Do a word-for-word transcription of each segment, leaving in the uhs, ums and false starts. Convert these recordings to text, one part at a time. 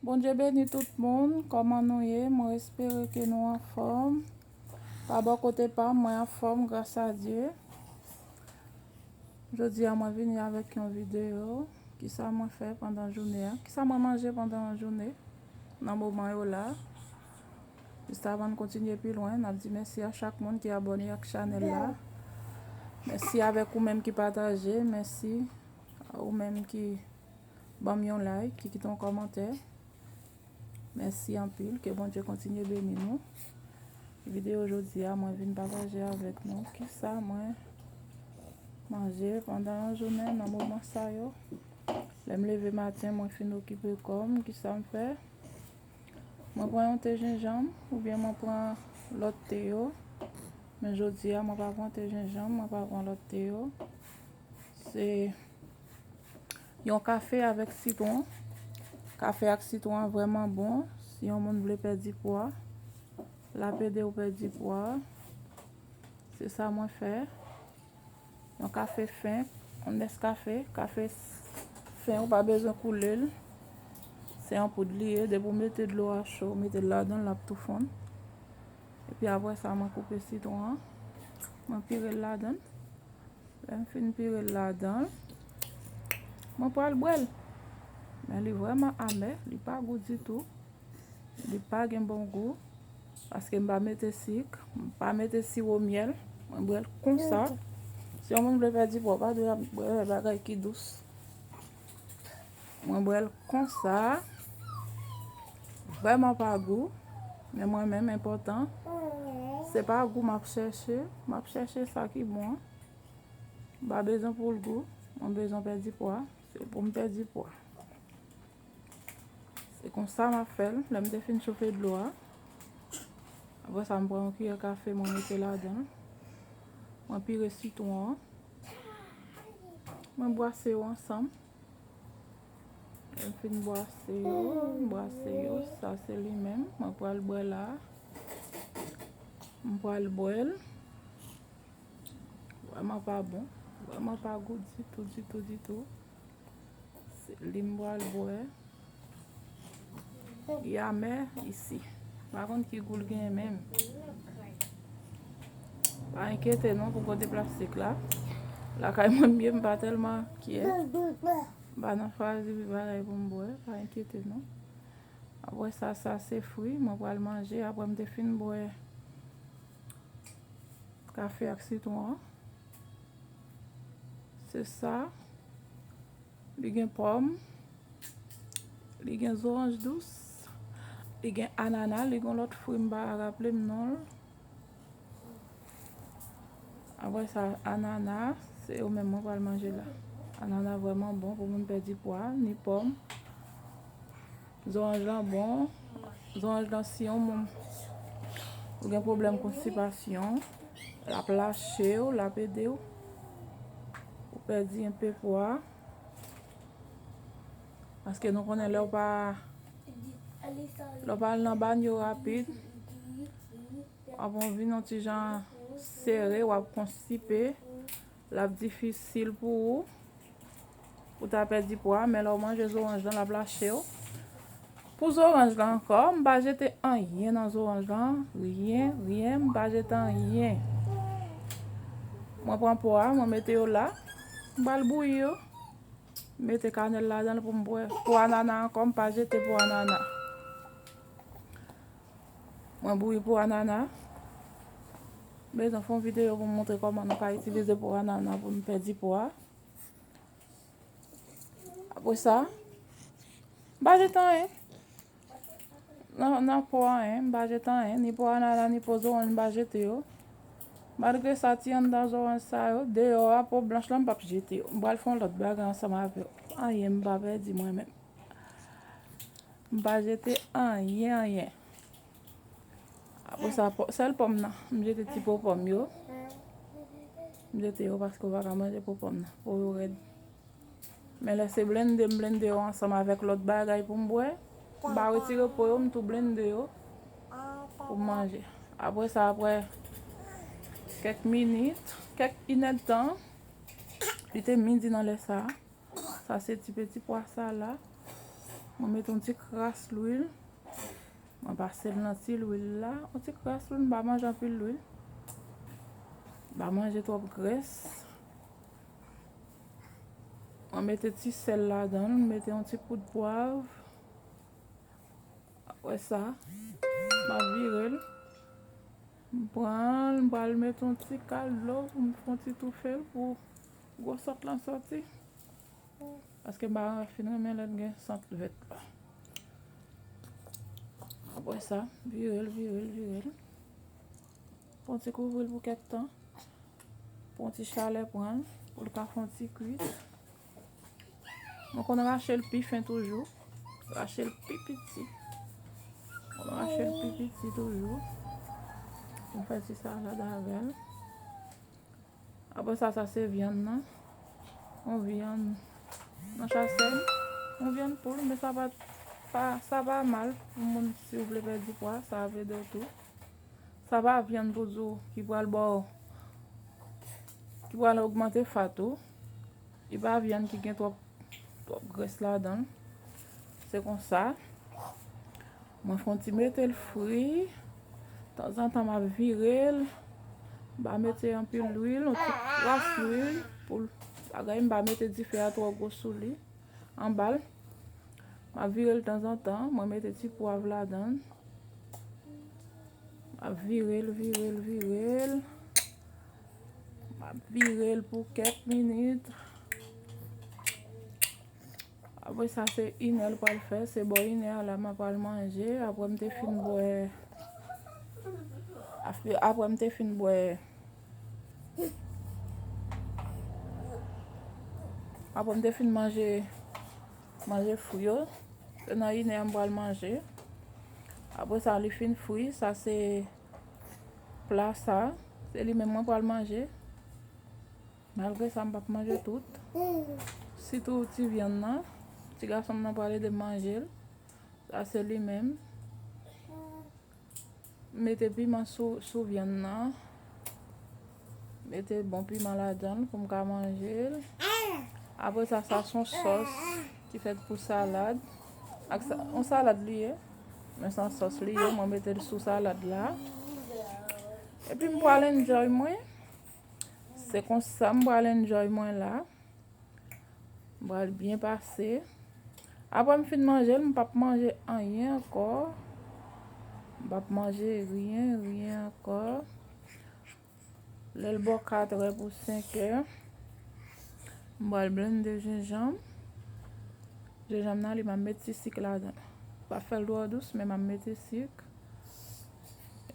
Bondye beni tout moun. Kòman nou ye? Mwen espere ke nou anfòm. Pa bò kote pa m, mwen anfòm, gras a Dye. Jodi a, mwen vini avèk yon videyo. Kisa mwen fè pandan jounen an? Kisa mwen manje pandan jounen? Nan moman yo la. Jis avan n kontinye pi lwen, n ap di mèsi a chak moun ki abòne ak chanèl la. Mèsi avèk ou menm ki pataje. Mèsi a ou menm ki ban m yon like, ki kite yon kòmantè. Mèsi anpil, ke Bondye kontinye beni nou. Videyo jodi a, mwen vin pataje avèk nou kisa mwen manje pandan yon jounen nan moman sa yo. Lè m leve maten, mwen fin okipe kò m, kisa m fè? Mwen pran yon te jenjanm, oubyen mwen pran lòt te yo. Men jodi a, mwen pa pran te jenjanm, mwen pa pran lòt te yo. Se yon kafe avèk sitwon. Kafe ak sitwon an vrèman bon. Si yon moun vle pèdi pwa, l ap ede w pèdi pwa. Se sa mwen fè. Yon kafe fen, yon Nescafe, kafe fen, ou pa bezwen koule l. Se yon poud li ye, depi w mete dlo a cho, ou mete l ladan l, l ap tou fonn. Epi apre sa, mwen koupe sitwon an, mwen pire l ladan l. Lè m fin pire l ladan l, mwen pral bwè l. Men li vrèman amè, li pa gou ditou. Li pa gen bon gou, paske m pa mete sik, m pa mete siwo myèl. Mwen bwè l konsa. Si yon moun vle pèdi pwa, ou pa dwe ap bwè bagay ki dous. Mwen bwè l konsa. Vrèman pa gou, men mwen menm enpòtan. Se pa gou m ap chèche, m ap chèche sa ki bon an. M pa bezwen pou l gou, mwen bezwen pèdi pwa, se pou m pèdi pwa. Se konsa m ap fè l, lè m te fin chofe dlo a. Apre sa, m pran yon kiyè kafe, mwen mete ladan l. Mwen pire sitwon an. Mwen bwase yo ansanm. Lè m fin bwase yo, m bwase yo, sa se li menm. Mwen pral bwè la. M pral bwè l. Vrèman pa bon. Vrèman pa gou ditou, ditou, ditou. Se li m pral bwè. Li amè isi. M pa konn ki gou l genyen menm. Pa enkyete non pou kote plastik la. Lakay mwen m ye, m pa tèlman kyè. M pa nan chwazi bagay pou m bwè. Pa enkyete non. Apre sa, sa se fwi mwen pral manje. Apre m te fin bwè kafe ak sitwon an. Se sa. Li gen pòm. Li gen zoranj dous. Li gen anana. Li gen lòt fwi, m pa raple m non l. Apre sa, anana, se yo menm mwen pral manje la. Anana vrèman bon pou moun pèdi pwa, ni pòm. Zoranj lan bon. Zoranj lan, si yon moun ou gen pwoblèm konstipasyon, l ap lache w, l ap ede w pou pèdi enpe pwa. Paske nou konnen lè w pa, lè w pa al nan banyo rapid, w ap vin yon ti jan sere, w ap konstipe, l ap difisil pou ou pou ta pèdi pwa, men lè w manje zoranj lan, l ap lache w. Pou zoranj lan ankò, m pa jete anyen nan zoranj lan, ryen, ryen, m pa jete anyen. Mwen pran po a, mwen mete yo la, m pral bouyi yo, mete kanèl ladan l pou m bwè. Po anana ankò, m pa jete po anana. Mwen bouyi po anana. M bezwen fè yon videyo pou m montre kòman nou ka itilize po anana pou n pèdi pwa. Apre sa, m pa jete anyen. Nan, nan po anyen, m pa jete anyen. Ni po anana, ni po zoranj, m pa jete yo. Malgre sa, ti anndan zoranj sa yo, deyò a, po blanch lan, m p ap jete yo. M pral fè yon lòt bagay ansanm avè yo. Anyen, m pa pèdi mwen menm. M pa jete anyen, anyen. Apre sa, pò-, sèl pòm nan. M jete ti po pòm yo. M jete yo paske w pa ka manje po pòm nan. Po yo rèd. Men lè se blende, m blende yo ansanm avèk lòt bagay pou m bwè. M pa retire po yo, m tou blende yo pou m manje. Apre sa, apre kèk minit, kèk inèdtan, li te midi nan lè sa a. Sa se ti peti pwa sa la. Mwen mete yon ti kras lwil. Mwen pase l nan ti lwil la. Yon ti kras lwil, m pa manje anpil lwil. M pa manje twòp grès. Mwen mete ti sèl ladan l, m mete yon ti poud pwav. Apre sa, m ap vire l. M pran l, m pral mete yon ti kal dlo pou m fè yon ti toufe l pou gwo sant lan soti. Paske m pa fin renmen lè l gen sant vèt la. Apre sa, vire l, vire l, vire l. Fè yon ti kouvri l pou kèk tan. Pou yon ti chalè pran l, pou l ka fè yon ti kwit. Mwen konn rache l pi fen toujou. Rache l pi piti. Mwen rache l pi piti toujou. Mwen fè ti salad avè l. Apre sa, sa se vyann nan. Yon vyann nan chasèy. Yon vyann poul, men sa pa, pa, sa pa mal pou moun si w vle pèdi pwa, sa ap ede w tou. Sa pa vyann pou di w ki pral ba w, ki pral ogmante fat ou. Li pa vyann ki gen twòp, twòp grès ladan l. Se konsa. Mwen fè yon ti mete l fri. Tanzantan, m ap vire l. M pa mete anpil lwil, yon ti kras lwil pou l bagay. M pa mete dife a twò gwo sou li. Anba l. M ap vire l tanzantan. Mwen mete ti pwav ladan l. M ap vire l, vire l, vire l. M ap vire l pou kèk minit. Apre sa, se inè l pral fè. Se bò inè a la m ap pral manje. Apre m te fin bwè, apre, apre m te fin bwè, apre m te fin manje, manje fri yo, se nan inè a m pral manje. Apre sa, li fin fri, sa se pla sa, se li menm mwen pral manje. Malgre sa, m p ap manje tout. Sitou ti vyann nan. Ti gason m nan pral ede m manje l. Sa se li menm. Mete piman sou, sou vyann nan. Mete bon piman ladan l pou m ka manje l. Apre sa, sa se yon sòs ki fèt pou salad. Ak sa, yon salad li ye. Men se yon sòs li ye, mwen mete l sou salad la. Epi m pral enjoy mwen. Se konsa m pral enjoy mwen la. M pral byen pase. Apre m fin manje l, m p ap manje anyen ankò. M p ap manje ryen, ryen ankò. Lè l bò katrè pou senkè, m pral blende jenjanm. Jenjanm nan, li m ap met ti sik ladan. M p ap fè l twò dous, men m ap mete sik.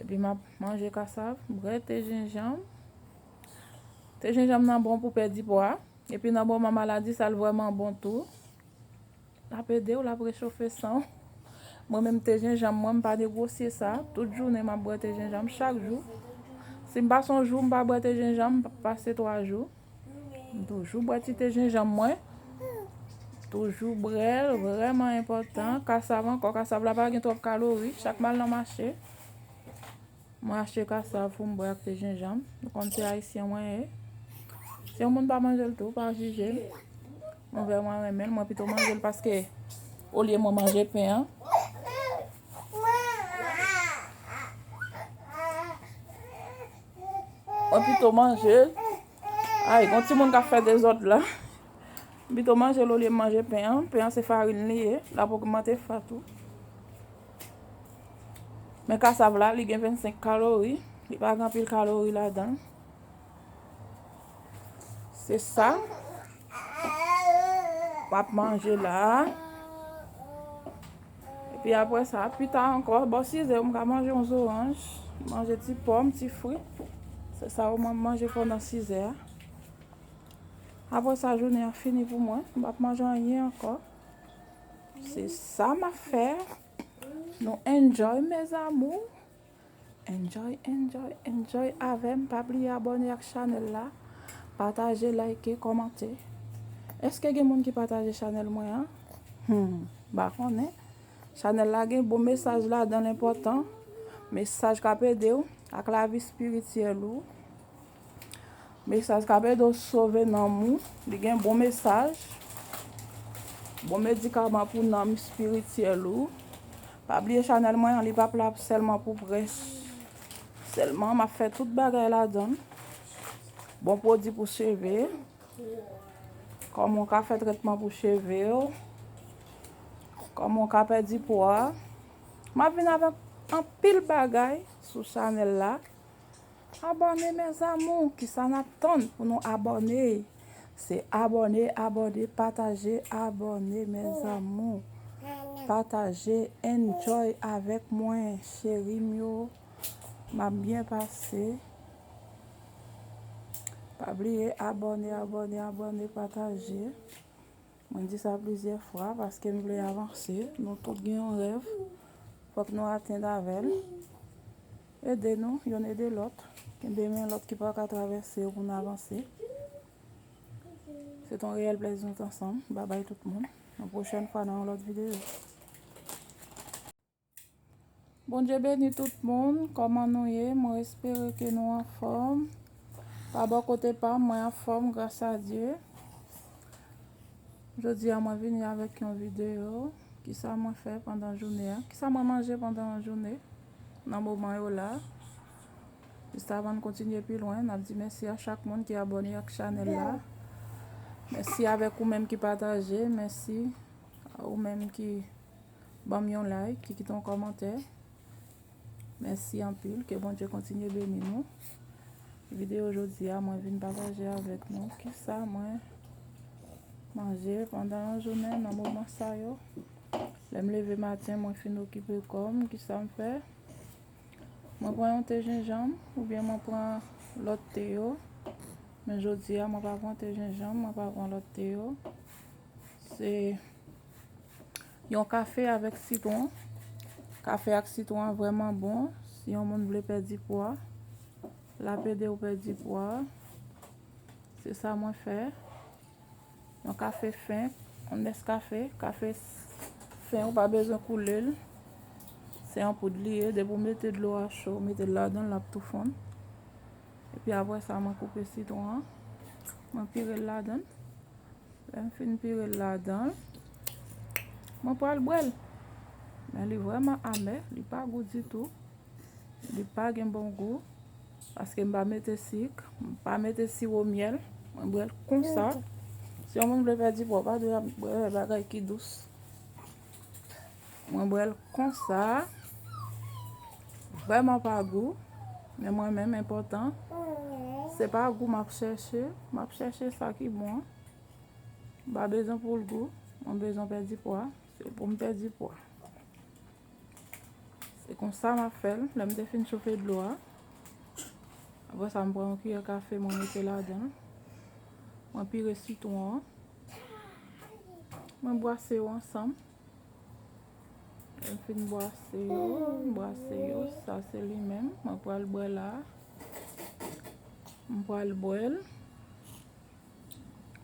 Epi m ap manje kasav, bwè te jenjanm. Te jenjanm nan bon pou pèdi pwa. Epi nan moman maladi sa, l vrèman bon tou. L ap ede w, l ap rechofe san w. Mwen menm, te jenjanm mwen, m pa negosye sa. Tout jounen, m ap bwè te jenjanm chak jou. Si m pase yon jou, m pa bwè te jenjanm, m p ap pase twa jou. M toujou bwè ti te jenjanm mwen. Toujou bwè l, vrèman enpòtan. Kasav ankò, kasav la pa gen twòp kalori. Chak m al nan mache, mwen achte kasav pou m bwè ak te jenjanm. Nou konn se ayisyen mwen ye. Si yon moun pa manje l tou, pa jije l. Mwen vrèman renmen l. Mwen pito manje l paske olye mwen manje pen an. Mwen pito manje l. Ay, gon timoun k ap fè dezòd la. M pito manje l olye m manje pen an. Pen an se farin li ye. L ap ogmante fat ou. Men kasav la, li gen vennsenk kalori. Li pa gen anpil kalori ladan l. Se sa. M ap manje la. Epi apre sa, pita ankò, bò sizè, m ka manje yon zoranj, manje ti pòm, ti fwi. Se sa yo mwen manje pandan sizè a. Apre sa, jounen an fini pou mwen. M p ap manje anyen ankò. Se sa m ap fè. Nou enjoy, mes amours. Enjoy, enjoy, enjoy avè m. Pa bliye abòne ak chanèl la. Pataje, like, kòmante. Èske gen moun ki pataje chanèl mwen an? Hmm, m pa konnen. Chanèl la gen bon mesaj ladan l enpòtan. Mesaj k ap ede w ak lavi espirityèl ou. Mesaj k ap ede w sove nanm ou. Li gen bon mesaj. Bon medikaman pou nanm espirityèl ou. Pa bliye chanèl mwen an, li p ap la sèlman pou prèch. Sèlman, m ap fè tout bagay ladan l. Bon pwodui pou cheve. Kòman w ka fè tretman pou cheve w. Kòman w ka pèdi pwa. M ap vin avèk anpil bagay sou chanèl la. Abòne, mes amours. Kisa n ap tann pou nou abòne? Se abòne, abòne, pataje, abòne, mes amours. Pataje, enjoy avèk mwen, cheri m yo. M ap byen pase. Pa bliye abòne, abòne, abòne, pataje. Mwen di sa plizyè fwa paske m vle avanse. Nou tout gen yon rèv. Fòk nou atenn avè l. Ede nou, yonn ede lòt. Kenbe men lòt ki pa ka travèse yo pou n avanse. Se t on reyèl plèzi nou t ansanm. Babay tout moun. Yon pwochèn fwa nan yon lòt videyo. Bondye beni tout moun. Kòman nou ye? Mwen espere ke nou anfòm. Pa bò kote pa m, mwen anfòm, gras a Dye. Jodi a, mwen vini avèk yon videyo. Kisa mwen fè pandan jounen an? Kisa mwen manje pandan jounen? Nan moman yo la. Jis avan n kontinye pi lwen, n ap di mèsi a chak moun ki abòne ak chanèl la. Mèsi avèk ou menm ki pataje. Mèsi a ou menm ki ban m yon like, ki kite yon kòmantè. Mèsi anpil. Ke Bondye kontinye beni nou. Videyo jodi a, mwen vin pataje avèk nou kisa mwen manje pandan yon jounen nan moman sa yo. Lè m leve maten, mwen fin okipe kò m, kisa m fè? Mwen pran yon te jenjanm oubyen mwen pran lòt te yo. Men jodi a, mwen pa pran te jenjanm, mwen pa pran lòt te yo. Se yon kafe avèk sitwon. Kafe ak sitwon an vrèman bon. Si yon moun vle pèdi pwa, l ap ede w pèdi pwa. Se sa mwen fè. Yon kafe fen, yon Nescafe, kafe fen, ou pa bezwen koule l. Se yon poud li ye, depi w mete dlo a cho, w mete l ladan l, l ap tou fonn. Epi apre sa, mwen koupe sitwon an, mwen pire l ladan l. Lè m fin pire l ladan l, mwen pral bwè l. Men li vrèman amè, li pa gou ditou. Li pa gen bon gou, paske m pa mete sik, m pa mete siwo myèl. Mwen bwè l konsa. Si yon moun vle pèdi pwa, w pa dwe ap bwè bagay ki dous. Mwen bwè l konsa. Vrèman pa gou. Men mwen menm, enpòtan, se pa gou m ap chèche. M ap chèche sa ki bon an. M pa bezwen pou l gou. Mwen bezwen pèdi pwa. Se pou m pèdi pwa. Se konsa m ap fè l. Lè m te fin chofe dlo a, apre sa, m pran yon kiyè kafe, mwen mete ladan l. Mwen pire sitwon an. Mwen bwase yo ansanm. Lè m fin bwase yo, m bwase yo, sa se li menm. Mwen pral bwè la. M pral bwè l.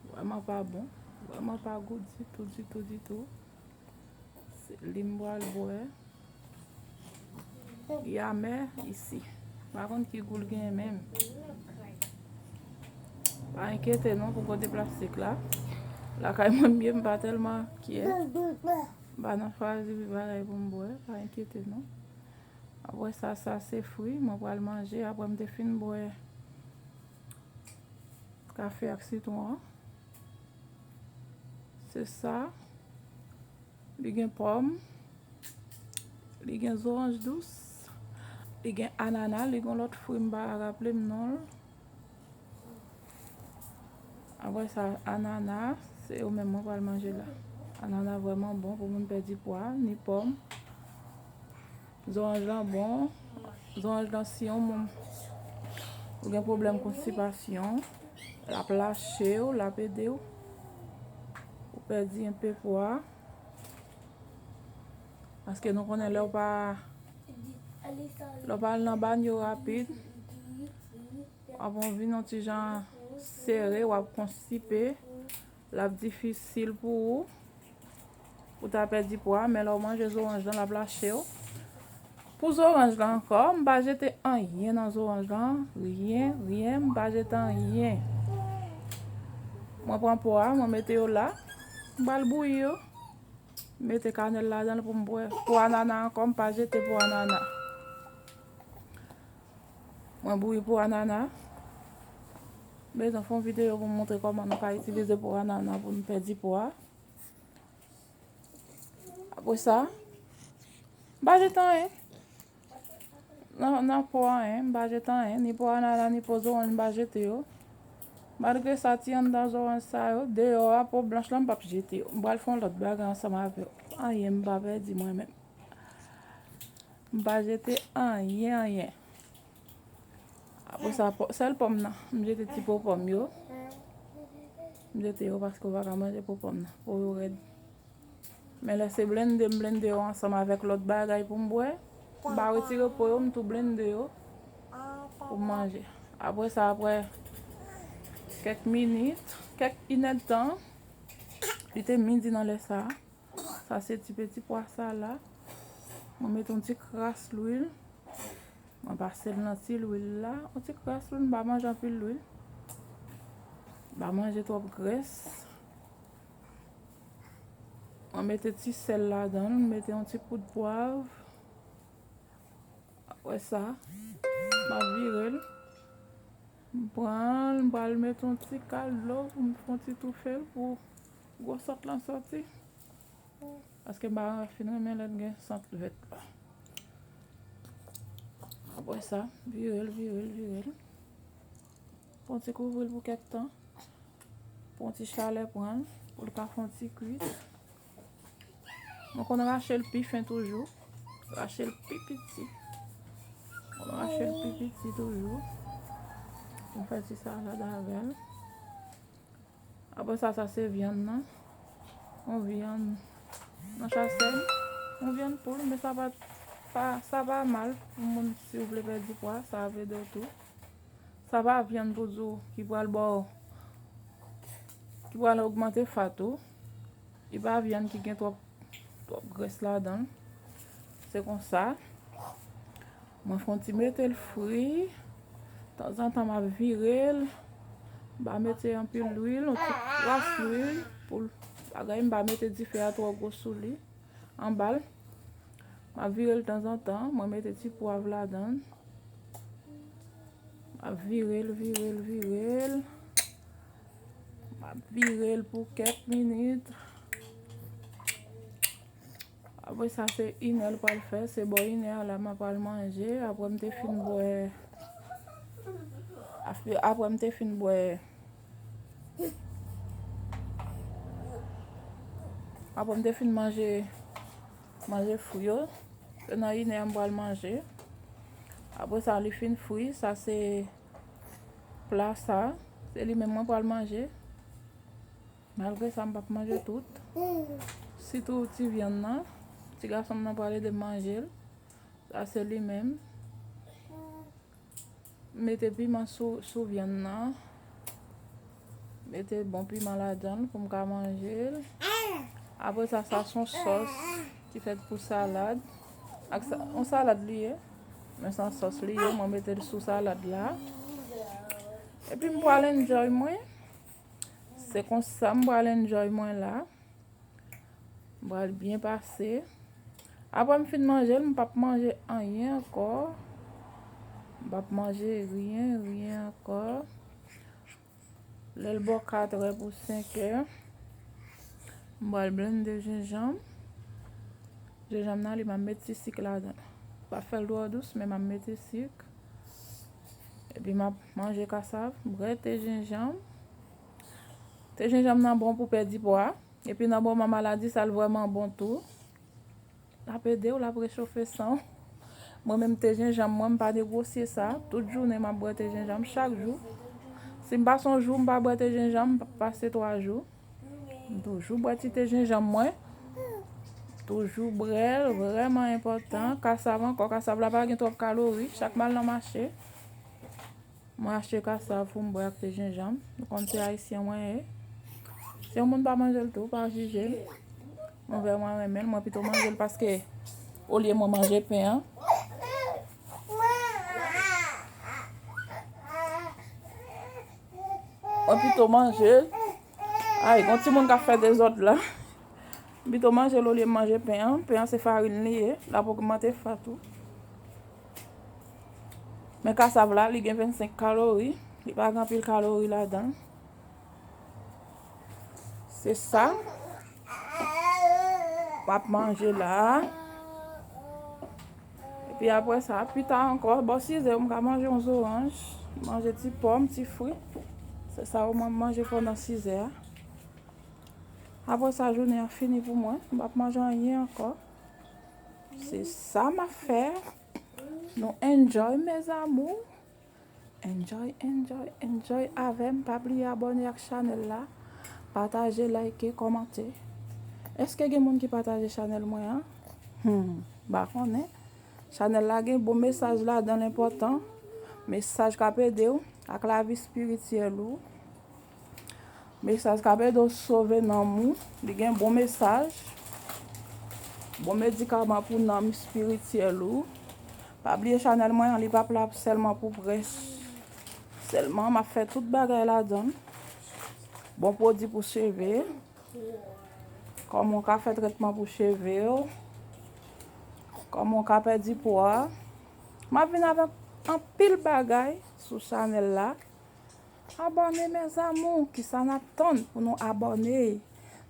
Vrèman pa bon. Vrèman pa gou ditou, ditou, ditou. Se li m pral bwè. Li amè isi. M pa konn ki gou l genyen menm. Pa enkyete non pou kote plastik la. Lakay mwen m ye, m pa tèlman kyè. M pa nan chwazi bagay pou m bwè. Pa enkyete non. Apre sa, sa se fwi mwen pral manje. Apre m te fin bwè kafe ak sitwon an. Se sa. Li gen pòm. Li gen zoranj dous. Li gen anana. Li gen lòt fwi, m pa raple m non l. Apre sa, anana, se yo menm mwen pral manje la. Anana vrèman bon pou moun pèdi pwa, ni pòm. Zoranj lan bon. Zoranj lan, si yon moun ou gen pwoblèm konstipasyon, l ap lache w, l ap ede w pou pèdi enpe pwa. Paske nou konnen lè w pa, lè w pa al nan banyo rapid, w ap vin yon ti jan sere, w ap konstipe. L ap difisil pou ou pou ta pèdi pwa, men lè w manje zoranj lan, l ap lache w. Pou zoranj lan ankò, m pa jete anyen nan zoranj lan, ryen, ryen, m pa jete anyen. Mwen pran po a, mwen mete yo la, m pral bouyi yo. M mete kanèl ladan l pou m bwè. Po anana ankò, m pa jete po anana. Mwen bouyi po anana. Bezwen fè yon videyo pou m montre kòman nou ka itilize po anana pou n pèdi po a. Apre sa, m pa jete anyen. Nan, nan po anyen, m pa jete anyen. Ni po anana, ni po zoranj, m pa jete yo. Malgre sa, ti anndan zoranj sa yo, deyò a, po blanch lan, m p ap jete yo. M pral fè yon lòt bagay ansanm avè yo. Anyen m pa pèdi mwen menm. M pa jete anyen, anyen. Apre sa, pò-, sèl pòm nan. M jete ti po pòm yo. M jete yo paske w pa ka manje po pòm nan. Po yo rèd. Men lè se blende, m blende yo ansanm avèk lòt bagay pou m bwè. M pa retire po yo, m tou blende yo pou m manje. Apre sa, apre kèk minit, kèk inèdtan, li te midi nan lè sa. Sa se ti peti pwa sa la. Mwen mete yon ti kras lwil. Mwen pase l nan ti lwil la. Yon ti kras lwil, m pa manje anpil lwil. M pa manje twòp grès. Mwen mete ti sèl ladan l, m mete yon ti poud pwav. Apre sa, m ap vire l. M pran l, m pral mete yon ti kal dlo pou m fè yon ti toufe l pou gwo sòt lan sòti. Paske m pa fin renmen lè l gen sant vèt la. Apre sa, vire l, vire l, vire l. Fè yon ti kouvri l pou kèk tan. Pou yon ti chalè pran l, pou l ka fè yon ti kwit. Mwen konn rache l pi fen toujou. Rache l pi piti. Mwen rache l pi piti toujou. Mwen fè ti salad avè l. Apre sa, sa se vyann nan. Yon vyann nan chasèy. Yon vyann poul, men sa pa, pa, sa pa mal pou moun si w vle pèdi pwa, sa ap ede w tou. Sa pa vyann pou di w ki pral ba w, ki pral ogmante fat ou. Li pa vyann ki gen twòp, twòp grès ladan l. Se konsa. Mwen fè yon ti mete l fri. Tanzantan, m ap vire l. M pa mete anpil lwil, yon ti kras lwil pou l bagay. M pa mete dife a twò gwo sou li. Anba l. M ap vire l tanzantan. Mwen mete ti pwav ladan l. M ap vire l, vire l, vire l. M ap vire l pou kèk minit. Apre sa, se inè l pral fè. Se bò inè a la m pral manje. Apre m te fin bwè. Apre, apre m te fin bwè. Apre m te fin manje, manje fri yo. Se nan inè a m pral manje. Apre sa, li fin fri. Sa se pla sa. Se li menm mwen pral manje. Malgre sa, m p ap manje tout. Sitou ti vyann nan. Ti gason m nan pral ede m manje l. Sa se li menm. Mete piman sou, sou vyann nan. Mete bon piman ladan l pou m ka manje l. Apre sa, sa se yon sòs ki fèt pou salad. Ak sa, yon salad li ye. Men se yon sòs li ye, mwen mete l sou salad la. Epi m pral enjoy mwen. Se konsa m pral enjoy mwen la. M pral byen pase. Apre m fin manje l, m p ap manje anyen ankò. M p ap manje ryen, ryen ankò. Lè l bò katrè pou senkè, m pral blende jenjanm. Jenjanm nan, li m ap met ti sik ladan. M p ap fè l twò dous, men m ap mete sik. Epi m ap manje kasav, bwè te jenjanm. Te jenjanm nan bon pou pèdi pwa. Epi nan moman maladi sa, l vrèman bon tou. L ap ede w, l ap rechofe san w. Mwen menm, te jenjanm mwen, m pa negosye sa. Tout jounen, m ap bwè te jenjanm chak jou. Si m pase yon jou, m pa bwè te jenjanm, m p ap pase twa jou. M toujou bwè ti te jenjanm mwen. Toujou bwè l, vrèman enpòtan. Kasav ankò, kasav la pa gen twòp kalori. Chak m al nan mache, mwen achte kasav pou m bwè ak te jenjanm. Nou konn se ayisyen mwen ye. Si yon moun pa manje l tou, pa jije l. Mwen vrèman renmen l. Mwen pito manje l paske olye mwen manje pen an, mwen pito manje l. Ay, gon timoun k ap fè dezòd la. M pito manje l olye m manje pen an. Pen an se farin li ye, l ap ogmante fat ou. Men kasav la, li gen vennsenk kalori. Li pa gen anpil kalori ladan l. Se sa. M ap manje la. Epi apre sa, pita ankò, bò sizè, m ka manje yon zoranj, manje ti pòm, ti fwi. Se sa ou mwen manje pandan sizè a. Apre sa, jounen an fini pou mwen. M p ap manje anyen ankò. Se sa m ap fè. Nou enjoy, mes amours. Enjoy, enjoy, enjoy avè m. Pa bliye abòne ak chanèl la. Pataje, like, kòmante. Èske gen moun ki pataje chanèl mwen an? Hmm, m pa konnen. Chanèl la gen bon mesaj ladan l enpòtan. Mesaj k ap ede w ak lavi espirityèl ou. Mesaj k ap ede w sove nanm ou. Li gen bon mesaj. Bon medikaman pou nanm espirityèl ou. Pa bliye chanèl mwen an, li p ap la sèlman pou prèch. Sèlman, m ap fè tout bagay ladan l. Bon pwodui pou cheve. Kòman w ka fè tretman pou cheve w. Kòman w ka pèdi pwa. M ap vin avèk anpil bagay sou chanèl la. Abòne, mes amours. Kisa n ap tann pou nou abòne?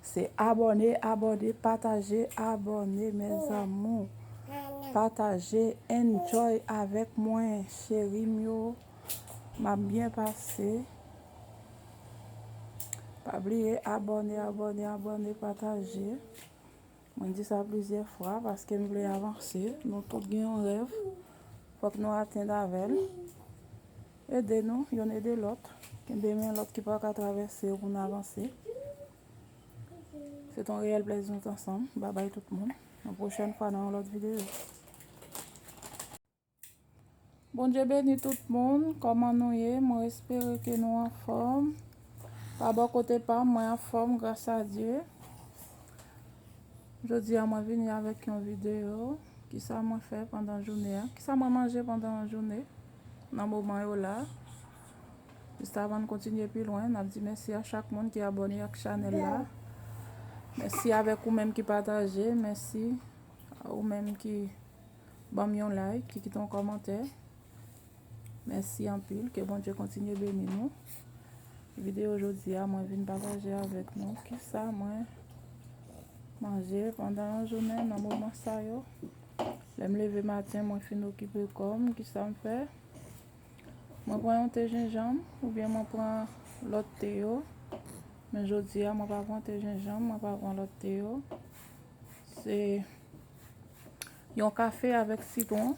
Se abòne, abòne, pataje, abòne, mes amours. Pataje, enjoy avèk mwen, cheri m yo. M ap byen pase. Pa bliye abòne, abòne, abòne, pataje. Mwen di sa plizyè fwa paske m vle avanse. Nou tout gen yon rèv. Fòk nou atenn avè l. Ede nou, yonn ede lòt. Kenbe men lòt ki pa ka travèse yo pou n avanse. Se t yon reyèl plèzi nou t ansanm. Babay tout moun. Yon pwochèn fwa nan yon lòt videyo. Bondye beni tout moun. Kòman nou ye? Mwen espere ke nou anfòm. Pa bò kote pa m, mwen anfòm, gras a Dye. Jodi a, mwen vini avèk yon videyo. Kisa mwen fè pandan jounen an? Kisa mwen manje pandan jounen? Nan moman yo la. Jis avan n kontinye pi lwen, n ap di mèsi a chak moun ki abòne ak chanèl la. Mèsi avèk ou menm ki pataje. Mèsi a ou menm ki ban m yon like, ki kite yon kòmantè. Mèsi anpil. Ke Bondye kontinye beni nou. Videyo jodi a, mwen vin pataje avèk nou kisa mwen manje pandan yon jounen nan moman sa yo. Lè m leve maten, mwen fin okipe kò m, kisa m fè? Mwen pran yon te jenjanm oubyen mwen pran lòt te yo. Men jodi a, mwen pa pran te jenjanm, mwen pa pran lòt te yo. Se yon kafe avèk sitwon.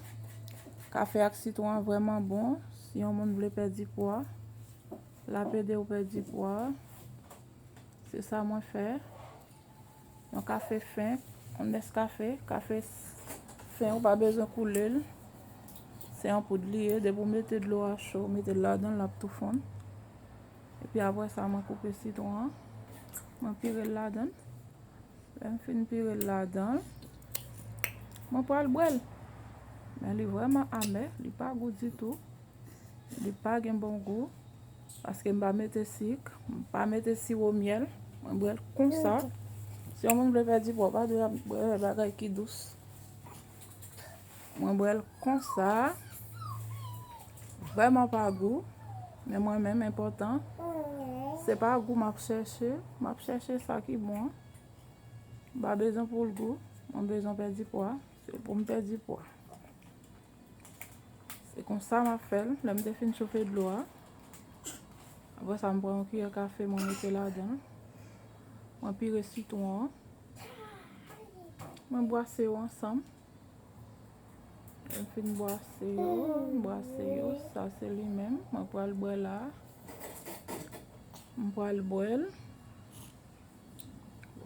Kafe ak sitwon an vrèman bon. Si yon moun vle pèdi pwa, l ap ede w pèdi pwa. Se sa mwen fè. Yon kafe fen, yon Nescafe, kafe fen, ou pa bezwen koule l. Se yon poud li ye, depi w mete dlo a cho, w mete l ladan l, l ap tou fonn. Epi apre sa, mwen koupe sitwon an, mwen pire l ladan l. Lè m fin pire l ladan l, mwen pral bwè l. Men li vrèman amè, li pa gou ditou. Li pa gen bon gou, paske m pa mete sik, m pa mete siwo myèl. Mwen bwè l konsa. Si yon moun vle pèdi pwa, w pa dwe ap bwè bagay ki dous. Mwen bwè l konsa. Vrèman pa gou. Men mwen menm, enpòtan, se pa gou m ap chèche. M ap chèche sa ki bon. M pa bezwen pou l gou. Mwen bezwen pèdi pwa. Se pou m pèdi pwa. Se konsa m ap fè l. Lè m te fin chofe dlo a, apre sa, m pran yon kiyè kafe, mwen mete ladan l. Mwen pire sitwon an. Mwen bwase yo ansanm. Lè m fin bwase yo, m bwase yo, sa se li menm. Mwen pral bwè la. M pral bwè l.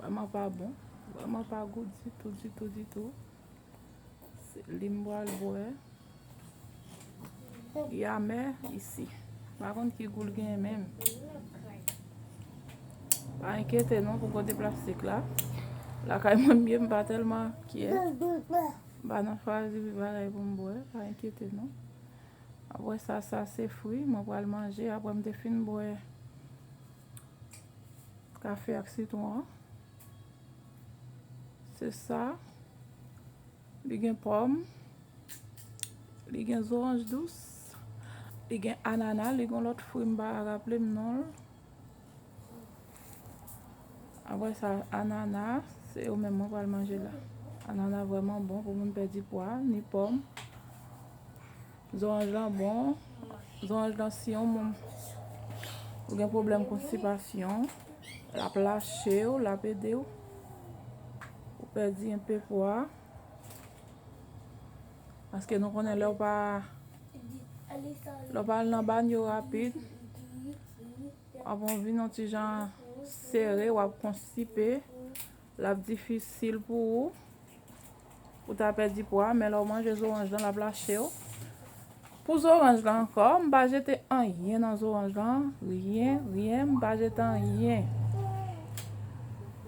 Vrèman pa bon. Vrèman pa gou ditou, ditou, ditou. Se li m pral bwè. Li amè isi. M pa konn ki gou l genyen menm. Pa enkyete non pou kote plastik la. Lakay mwen m ye, m pa tèlman kyè. M pa nan chwazi bagay pou m bwè. Pa enkyete non. Apre sa, sa se fwi mwen pral manje. Apre m te fin bwè kafe ak sitwon an. Se sa. Li gen pòm. Li gen zoranj dous. Li gen anana. Li gen lòt fwi, m pa raple m non l. Apre sa, anana, se yo menm mwen pral manje la. Anana vrèman bon pou moun pèdi pwa, ni pòm. Zoranj lan bon. Zoranj lan, si yon moun ou gen pwoblèm konstipasyon, l ap lache w, l ap ede w pou pèdi enpe pwa. Paske nou konnen lè w pa, lè w pa al nan banyo rapid, w ap vin yon ti jan sere, w ap konstipe, l ap difisil pou ou, pou ta pèdi pwa, men lè w manje zoranj lan, l ap lache w. Pou zoranj lan ankò, m pa jete anyen nan zoranj lan, ryen, ryen, m pa jete anyen.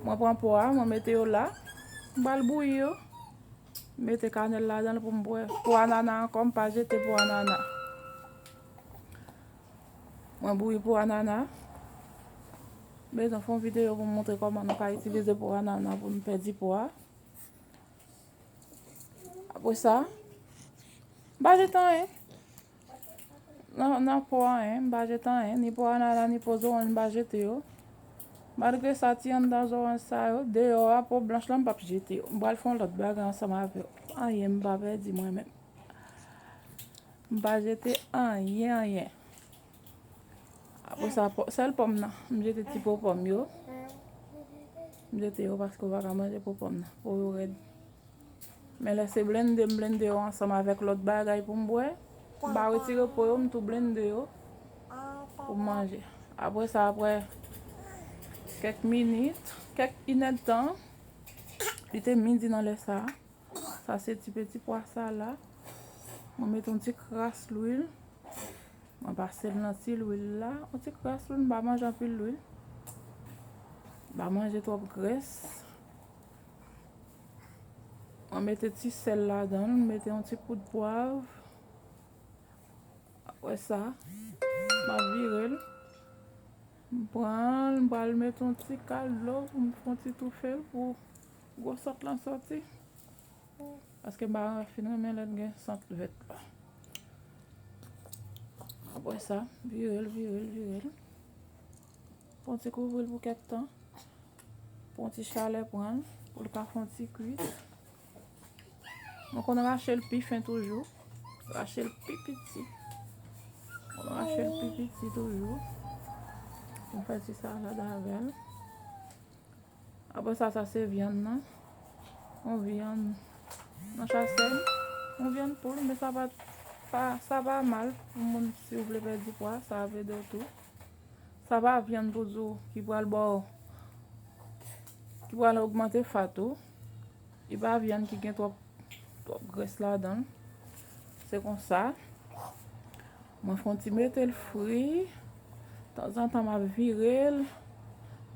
Mwen pran po a, mwen mete yo la, m pral bouyi yo. Mete kanèl ladan l pou m bwè. Po anana ankò, m pa jete po anana. Mwen bouyi po anana. Bezwen fè yon videyo pou m montre kòman nou ka itilize po anana pou n pèdi pwa. Apre sa, m pa jete anyen. Nan, nan po anyen, m pa jete anyen. Ni po anana, ni po zoranj, m pa jete yo. Malgre sa, ti anndan zoranj sa yo, deyò a, po blanch lan, m p ap jete yo. M pral fè yon lòt bagay ansanm avè yo. Anyen m pa pèdi mwen menm. M pa jete anyen, anyen. Apre sa, pò-, sèl pòm nan, m jete ti po pòm yo. M jete yo paske w pa ka manje po pòm nan. Po yo rèd. Men lè se blende, m blende yo ansanm avèk lòt bagay pou m bwè. M pa retire po yo, m tou blende yo pou m manje. Apre sa, apre kèk minit, kèk inèdtan, li te midi nan lè sa a. Sa se ti peti pwa sa la. Mwen mete yon ti kras lwil. Mwen pase l nan ti lwil la. Yon ti kras lwil, m pa manje anpil lwil. M pa manje twòp grès. Mwen mete ti sèl ladan l, m mete yon ti poud pwav. Apre sa, m ap vire l. M pran l, m pral mete yon ti kal dlo pou m fè yon ti toufe l pou gwo sant lan sòti. Paske m pa fin renmen lè l gen sant vèt la. Apre sa, vire l, vire l, vire l. Fè yon ti kouvri l pou kèk tan. Pou yon ti chalè pran l, pou l ka fè yon ti kwit. Mwen konn rache l pi fen toujou. Rache l pi piti. Mwen rache l pi piti toujou. Mwen fè ti salad avè l. Apre sa, sa se vyann nan. Yon vyann nan chasèy. Yon vyann poul, men sa pa, pa, sa pa mal pou moun si w vle pèdi pwa, sa ap ede w tou. Sa pa vyann pou di w ki pral ba w, ki pral ogmante fat ou. Li pa vyann ki gen twòp, twòp grès ladan l. Se konsa. Mwen fè yon ti mete l fri. Tanzantan, m ap vire l.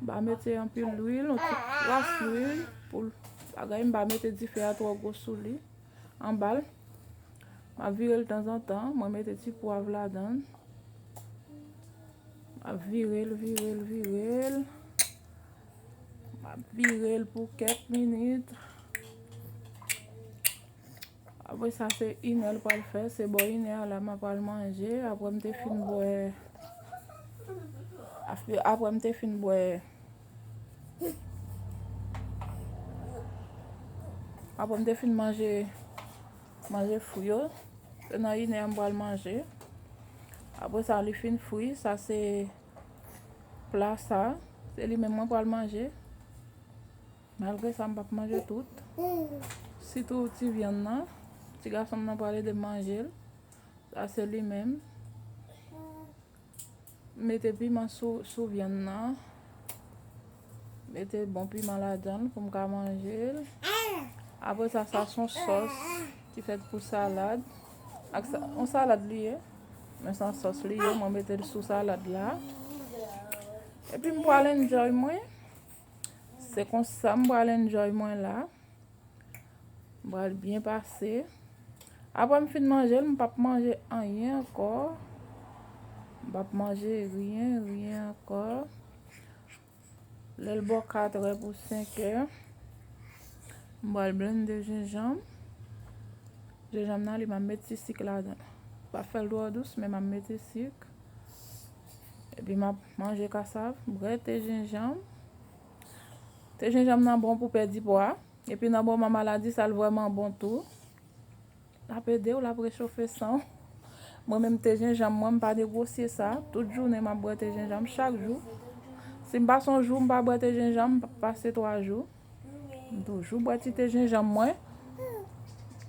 M pa mete anpil lwil, yon ti kras lwil pou l, bagay, m pa mete dife a twò gwo sou li. Anba l. M ap vire l tanzantan. Mwen mete ti pwav ladan l. M ap vire l, vire l, vire l. M ap vire l pou kèk minit. Apre sa, se inè l pral fè. Se bò inè a la m ap pral manje. Apre m te fin bwè. Apre, apre m te fin bwè. Apre m te fin manje, manje fri yo. Se nan inè a m pral manje. Apre sa, li fin fri. Sa se pla sa. Se li menm mwen pral manje. Malgre sa, m p ap manje tout. Sitou ti vyann nan. Ti gason m nan pral ede m manje l. Sa se li menm. Mete piman sou, sou vyann nan. Mete bon piman ladan l pou m ka manje l. Apre sa, sa se yon sòs ki fèt pou salad. Ak sa, yon salad li ye. Men se yon sòs li ye, mwen mete l sou salad la. Epi m pral enjoy mwen. Se konsa m pral enjoy mwen la. M pral byen pase. Apre m fin manje l, m p ap manje anyen ankò. M p ap manje ryen, ryen ankò. Lè l bò katrè pou senkè, M pral blende jenjanm. Jenjanm nan, li, m ap met ti sik ladan. Pa fè l twò dous, men m ap mete sik. Epi m ap manje kasav, bwè te jenjanm. Te jenjanm nan bon pou pèdi pwa. Epi nan moman maladi sa, l vrèman bon tou. L ap ede w, l ap rechofe san w. Mwen menm, te jenjanm mwen, m pa negosye sa. Tout jounen, m ap bwè te jenjanm chak jou. Si m pase yon jou, m pa bwè te jenjanm, m pase twa jou. M toujou bwè ti te jenjanm mwen.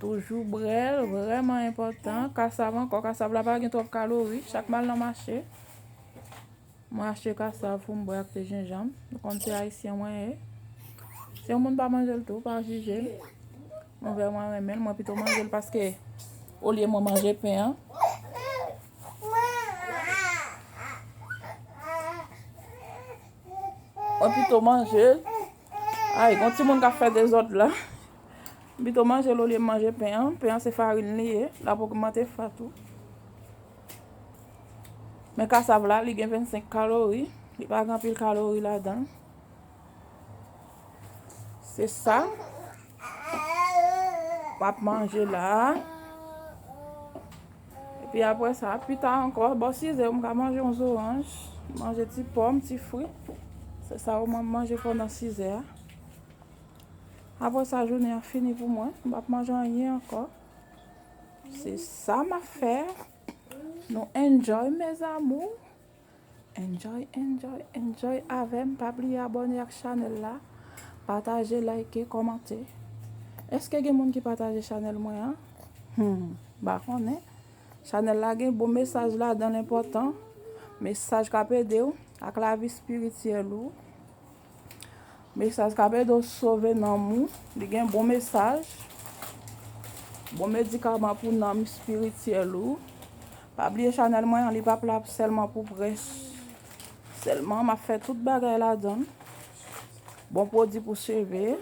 Toujou bwè l, vrèman enpòtan. Kasav ankò, kasav la pa gen twòp kalori. Chak m al nan mache, mwen achte kasav pou m bwè ak te jenjanm. Nou konn se ayisyen mwen ye. Si yon moun pa manje l tou, pa jije l. Mwen vrèman renmen l, mwen pito manje l paske olye mwen manje pen an, mwen pito manje l. Ay, gon timoun k ap fè dezòd la. M pito manje l olye m manje pen an. Pen an se farin li ye, l ap ogmante fat ou. Men kasav la, li gen vennsenk kalori. Li pa gen anpil kalori ladan l. Se sa. M ap manje la. Epi apre sa, pita ankò, bò sizè, m ka manje yon zoranj, manje ti pòm, ti fwi. Se sa ou manje pandan sizè a. Apre sa, jounen an fini pou mwen. M p ap manje anyen ankò. Se sa m ap fè. Nou enjoy, mes amours. Enjoy, enjoy, enjoy avè m. Pa bliye abòne ak chanèl la. Pataje, like, kòmante. Èske gen moun ki pataje chanèl mwen an? Hmm, m pa konnen. Chanèl la gen bon mesaj ladan l enpòtan. Mesaj k ap ede w ak lavi espirityèl ou. Mesaj k ap ede w sove nanm ou. Li gen bon mesaj. Bon medikaman pou nanm espirityèl ou. Pa bliye chanèl mwen an, li p ap la sèlman pou prèch. Sèlman, m ap fè tout bagay ladan l. Bon pwodui pou cheve.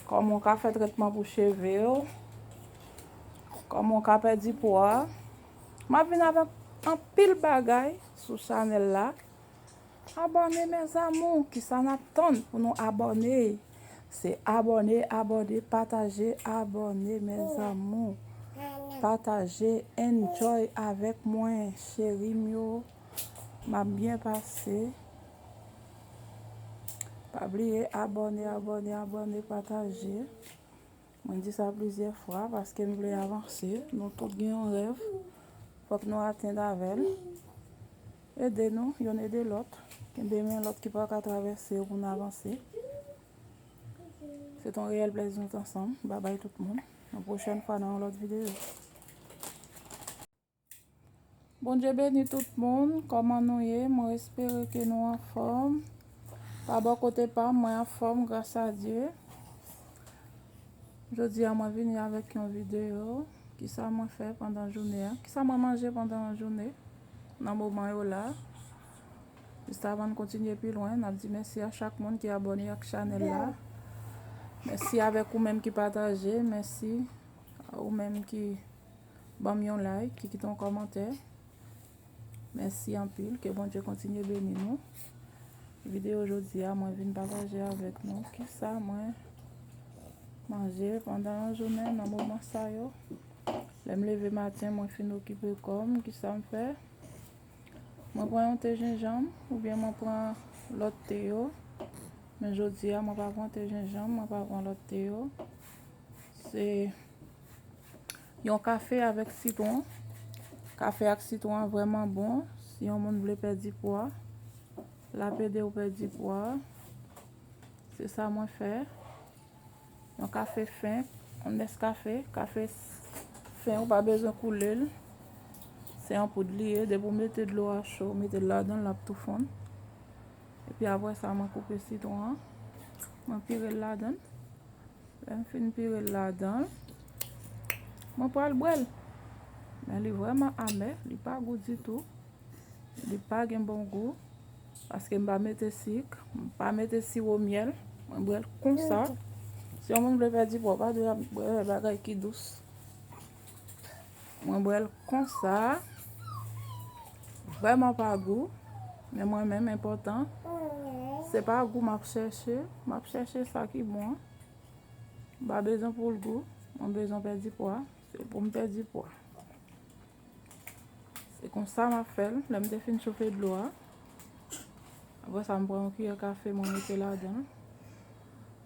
Kòman w ka fè tretman pou cheve w. Kòman w ka pèdi pwa. M ap vin avèk anpil bagay sou chanèl la. Abòne, mes amours. Kisa n ap tann pou nou abòne? Se abòne, abòne, pataje, abòne, mes amours. Pataje, enjoy avèk mwen, cheri m yo. M ap byen pase. Pa bliye abòne, abòne, abòne, pataje. Mwen di sa plizyè fwa paske m vle avanse. Nou tout gen yon rèv. Fòk nou atenn avè l. Ede nou, yonn ede lòt. Kenbe men lòt ki pa ka travèse yo pou n avanse. Se t on reyèl plèzi nou t ansanm. Babay tout moun. Yon pwochèn fwa nan yon lòt videyo. Bondye beni tout moun. Kòman nou ye? Mwen espere ke nou anfòm. Pa bò kote pa m, mwen anfòm, gras a Dye. Jodi a, mwen vini avèk yon videyo. Kisa mwen fè pandan jounen an? Kisa mwen manje pandan jounen? Nan moman yo la. Jis avan n kontinye pi lwen, n ap di mèsi a chak moun ki abòne ak chanèl la. Mèsi avèk ou menm ki pataje. Mèsi a ou menm ki ban m yon like, ki kite yon kòmantè. Mèsi anpil, ke Bondye kontinye beni nou. Videyo jodi a, mwen vin pataje avèk nou kisa mwen manje pandan yon jounen nan moman sa yo. Lè m leve maten, mwen fin okipe kò m, kisa m fè? Mwen pran yon te jenjanm oubyen mwen pran lòt te yo. Men jodi a, mwen pa pran te jenjanm, mwen pa pran lòt te yo. Se yon kafe avèk sitwon. Kafe ak sitwon an vrèman bon. Si yon moun vle pèdi pwa, l ap ede w pèdi pwa. Se sa mwen fè. Yon kafe fen, yon Nescafe, kafe fen, ou pa bezwen koule l. Se yon poud li ye, depi w mete dlo a cho, w mete l ladan l, l ap tou fonn. Epi apre sa, mwen koupe sitwon an, mwen pire l ladan l. Lè m fin pire l ladan l, mwen pral bwè l. Men li vrèman amè, li pa gou ditou. Li pa gen bon gou, paske m pa mete sik, m pa mete siwo myèl. Mwen bwè l konsa. Si yon moun vle pèdi pwa, w pa dwe ap bwè bagay ki dous. Mwen bwè l konsa. Vrèman pa gou. Men mwen menm, enpòtan, se pa gou m ap chèche. M ap chèche sa ki bon an. M pa bezwen pou l gou, mwen bezwen pèdi pwa, se pou m pèdi pwa. Se konsa m ap fè l, lè m te fin chofe dlo a. Apre sa, m pran yon kiyè kafe, mwen mete ladan l.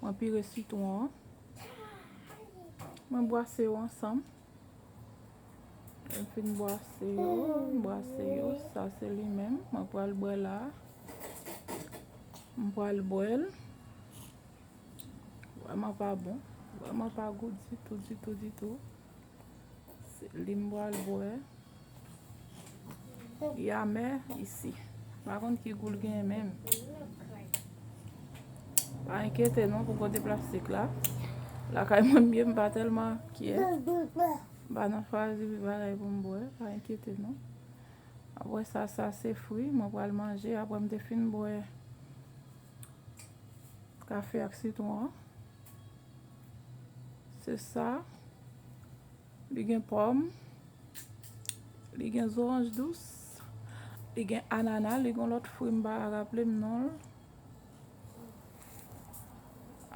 Mwen pire sitwon an. Mwen bwase yo ansanm. Lè m fin bwase yo, m bwase yo, sa se li menm. Mwen pral bwè la. M pral bwè l. Vrèman pa bon. Vrèman pa gou ditou, ditou, ditou. Se li m pral bwè. Li amè isi. M pa konn ki gou l genyen menm. Pa enkyete non pou kote plastik la. Lakay mwen m ye, m pa tèlman kyè. M pa nan chwazi bagay pou m bwè. Pa enkyete non. Apre sa, sa se fwi mwen pral manje. Apre m te fin bwè kafe ak sitwon an. Se sa. Li gen pòm. Li gen zoranj dous. Li gen anana. Li gen lòt fwi, m pa raple m non l.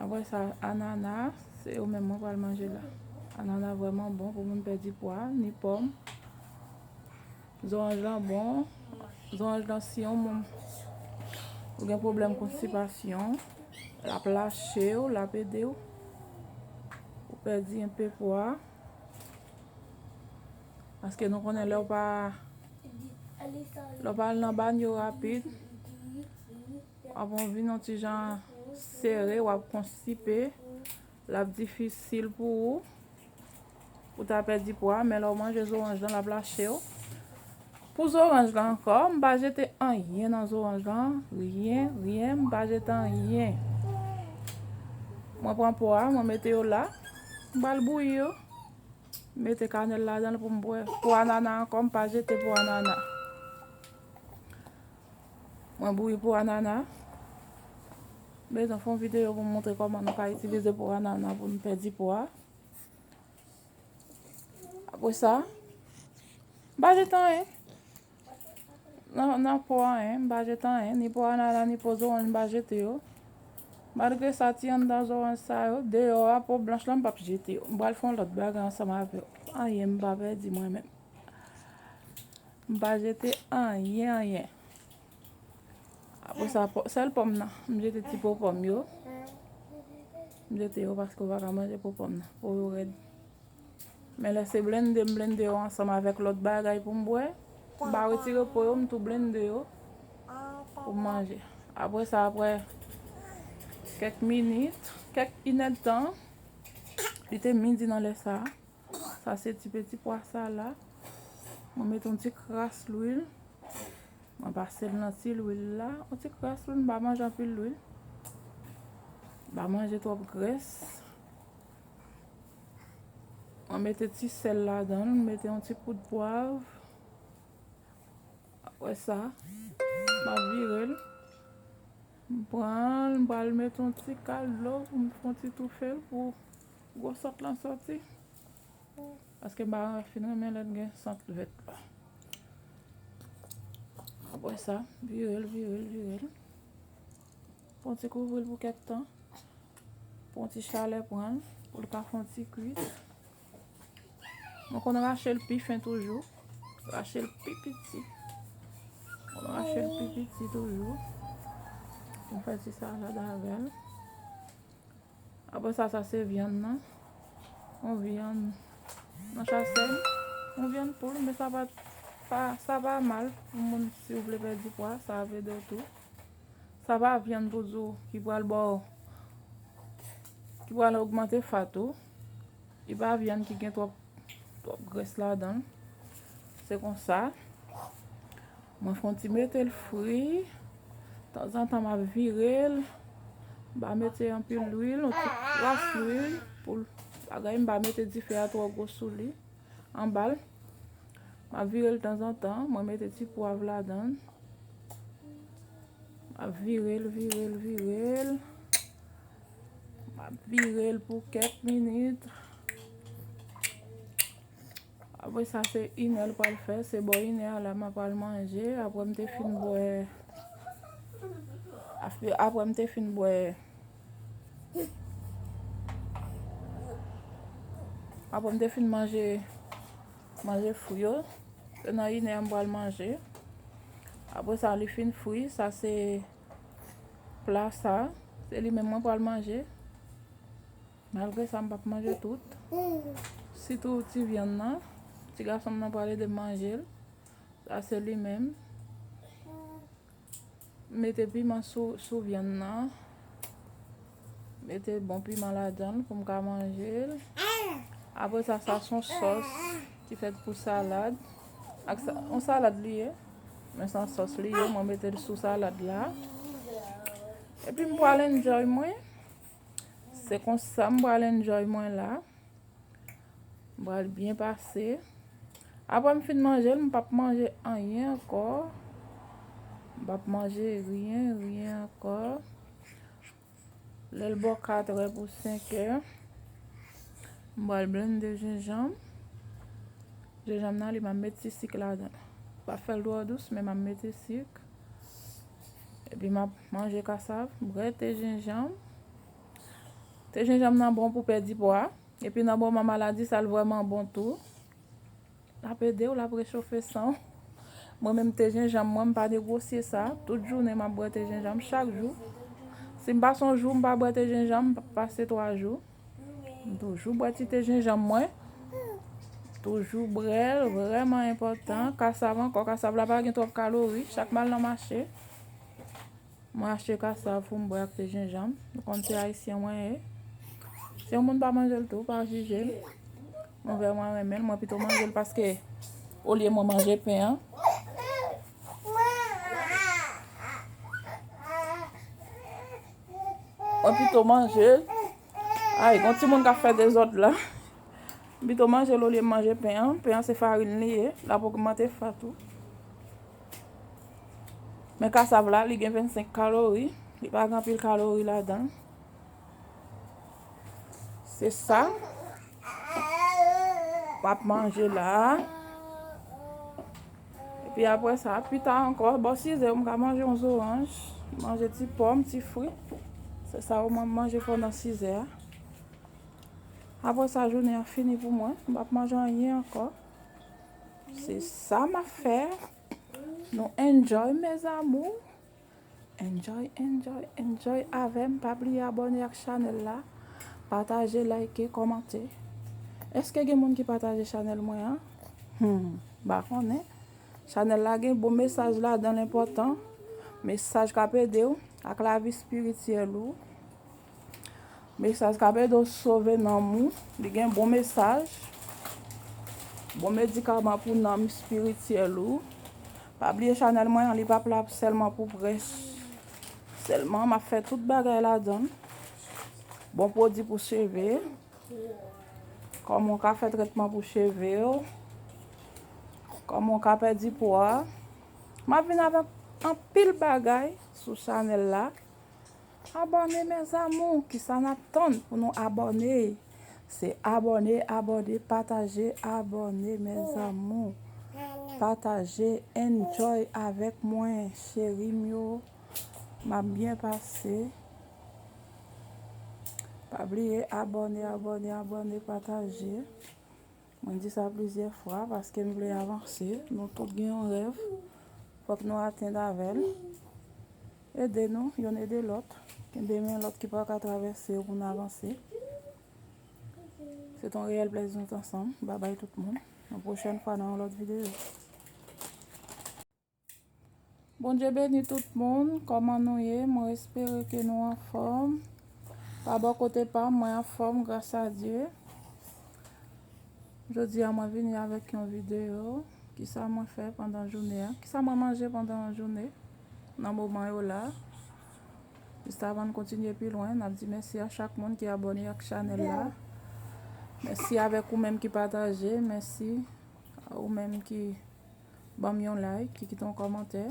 Apre sa, anana, se yo menm mwen pral manje la. Anana vrèman bon pou moun pèdi pwa, ni pòm. Zoranj lan bon. Zoranj lan, si yon moun ou gen pwoblèm konstipasyon, l ap lache w, l ap ede w pou pèdi enpe pwa. Paske nou konnen lè w pa, lè w pa al nan banyo rapid, w ap vin yon ti jan sere, w ap konstipe, l ap difisil pou ou pou ta pèdi pwa, men lè w manje zoranj lan, l ap lache w. Pou zoranj lan ankò, m pa jete anyen nan zoranj lan, ryen, ryen, m pa jete anyen. Mwen pran po a, mwen mete yo la, m pral bouyi yo. M mete kanèl ladan l pou m bwè. Po anana ankò, m pa jete po anana. Mwen bouyi po anana. M bezwen fè yon videyo pou m montre kòman nou ka itilize po anana pou n pèdi pwa. Apre sa, m pa jete anyen. Nan, nan po anyen, m pa jete anyen. Ni po anana, ni po zoranj, m pa jete yo. Malgre sa, ti anndan zoranj sa yo, deyò a, po blanch lan, m p ap jete yo. M pral fè yon lòt bagay ansanm avè yo. Anyen m pa pèdi mwen menm. M pa jete anyen, anyen. Apre sa, po, sèl pòm nan, m jete ti po pòm yo. M jete yo paske w pa ka manje po pòm nan. Po yo rèd. Men lè se blende, m blende yo ansanm avèk lòt bagay pou m bwè. M pa retire po yo, m tou blende yo pou m manje. Apre sa, apre kèk minit, kèk inèdtan, li te midi nan lè sa a. Sa se ti peti pwa sa la. Mwen mete yon ti kras lwil. Mwen pase l nan ti lwil la. Yon ti kras lwil, m pa manje anpil lwil. M pa manje twòp grès. Mwen mete ti sèl ladan l, m mete yon ti poud pwav. Apre sa, m ap vire l. M pran l, m pral mete yon ti kal dlo pou m fè yon ti toufe l pou gwo sant lan soti. Paske m pa fin renmen lè l gen sant vèt la. Apre sa, vire l, vire l, vire l. Fè yon ti kouvri l pou kèk tan. Pou yon ti chalè pran l, pou l ka fè yon ti kwit. Mwen konn rache l pi fen toujou. Rache l pi piti. Mwen rache l pi piti toujou. Mwen fè ti salad avè l. Apre sa, sa se vyann nan. Yon vyann nan chasèy. Yon vyann poul, men sa pa, pa, sa pa mal pou moun si w vle pèdi pwa, sa ap ede w tou. Sa pa vyann pou di w ki pral ba w, ki pral ogmante fat ou. Li pa vyann ki gen twòp, twòp grès ladan l. Se konsa. Mwen fè yon ti mete l fri. Tanzantan, m ap vire l. M pa mete anpil lwil, yon ti kras lwil pou l bagay. M pa mete dife a twò gwo sou li. Anba l. M ap vire l tanzantan. Mwen mete ti pwav ladan l. M ap vire l, vire l, vire l. M ap vire l pou kèk minit. Apre sa, se inè l pral fè. Se bò inè a la m ap pral manje. Apre m te fin bwè. Apre, apre m te fin bwè. Apre m te fin manje, manje fri yo. Se nan inè m pral manje. Apre sa, li fin fri. Sa se pla sa. Se li menm mwen pral manje. Malgre sa, m p ap manje tout. Sitou ti vyann nan. Ti gason m nan pral ede m manje l. Sa se li menm. Mete piman sou, sou vyann nan. Mete bon piman ladan l pou m ka manje l. Apre sa, sa se yon sòs ki fèt pou salad. Ak sa, yon salad li ye. Men se yon sòs li ye, mwen mete l sou salad la. Epi m pral enjoy mwen. Se konsa m pral enjoy mwen la. M pral byen pase. Apre m fin manje l, m p ap manje anyen ankò. M p ap manje ryen, ryen ankò. Lè l bò katrè pou senkè, m pral blende jenjanm. Jenjanm nan, li, m ap met ti sik ladan. M p ap fè l twò dous, men m ap mete sik. Epi m ap manje kasav, bwè te jenjanm. Te jenjanm nan bon pou pèdi pwa. Epi nan moman maladi sa, l vrèman bon tou. L ap ede w, l ap rechofe san w. Mwen menm, te jenjanm mwen, m pa negosye sa. Tout jounen, m ap bwè te jenjanm chak jou. Si m pase yon jou, m pa bwè te jenjanm, m p ap pase twa jou. M toujou bwè ti te jenjanm mwen. Toujou bwè l, vrèman enpòtan. Kasav ankò, kasav la pa gen twòp kalori. Chak m al nan mache, mwen achte kasav pou m bwè ak te jenjanm. Nou konn se ayisyen mwen ye. Si yon moun pa manje l tou, pa jije l. Mwen vrèman renmen l. Mwen pito manje l paske olye mwen manje pen an, mwen pito manje l. Ay, gon timoun k ap fè dezòd la. M pito manje l olye m manje pen an. Pen an se farin li ye. L ap ogmante fat ou. Men kasav la, li gen vennsenk kalori. Li pa gen anpil kalori ladan l. Se sa. M ap manje la. Epi apre sa, pita ankò, bò sizè, m ka manje yon zoranj, manje ti pòm, ti fwi. Se sa ou mwen manje pandan sizè a. Apre sa, jounen an fini pou mwen. M p ap manje anyen ankò. Se sa m ap fè. Nou enjoy, mes amours. Enjoy, enjoy, enjoy avè m. Pa bliye abòne ak chanèl la. Pataje, like, kòmante. Èske gen moun ki pataje chanèl mwen an? Hmm, m pa konnen. Chanèl la gen bon mesaj ladan l enpòtan. Mesaj k ap ede w ak lavi espirityèl ou. Mesaj k ap ede w sove nanm ou. Li gen bon mesaj. Bon medikaman pou nanm espirityèl ou. Pa bliye chanèl mwen an, li p ap la sèlman pou prèch. Sèlman, m ap fè tout bagay ladan l. Bon pwodui pou cheve. Kòman w ka fè trètman pou cheve w. Kòman w ka pèdi pwa. M ap vin avèk anpil bagay sou chanèl la. Abòne, mes amours. Kisa n ap tann pou nou abòne? Se abòne, abòne, pataje, abòne, mes amours. Pataje, enjoy avèk mwen, cheri m yo. M ap byen pase. Pa bliye abòne, abòne, abòne, pataje. Mwen di sa plizyè fwa paske m vle avanse. Nou tout gen yon rèv. Fòk nou atenn avè l. Ede nou, yonn ede lòt. Kenbe men lòt ki pa ka travèse yo pou n avanse. Se t yon reyèl plèzi nou t ansanm. Babay tout moun. Yon pwochèn fwa nan yon lòt videyo. Bondye beni tout moun. Kòman nou ye? Mwen espere ke nou anfòm. Pa bò kote pa m, mwen anfòm, gras a Dye. Jodi a, mwen vini avèk yon videyo. Kisa mwen fè pandan jounen an? Kisa mwen manje pandan jounen? Nan moman yo la. Jis avan n kontinye pi lwen, n ap di mèsi a chak moun ki abòne ak chanèl la. Mèsi avèk ou menm ki pataje. Mèsi a ou menm ki ban m yon like, ki kite yon kòmantè.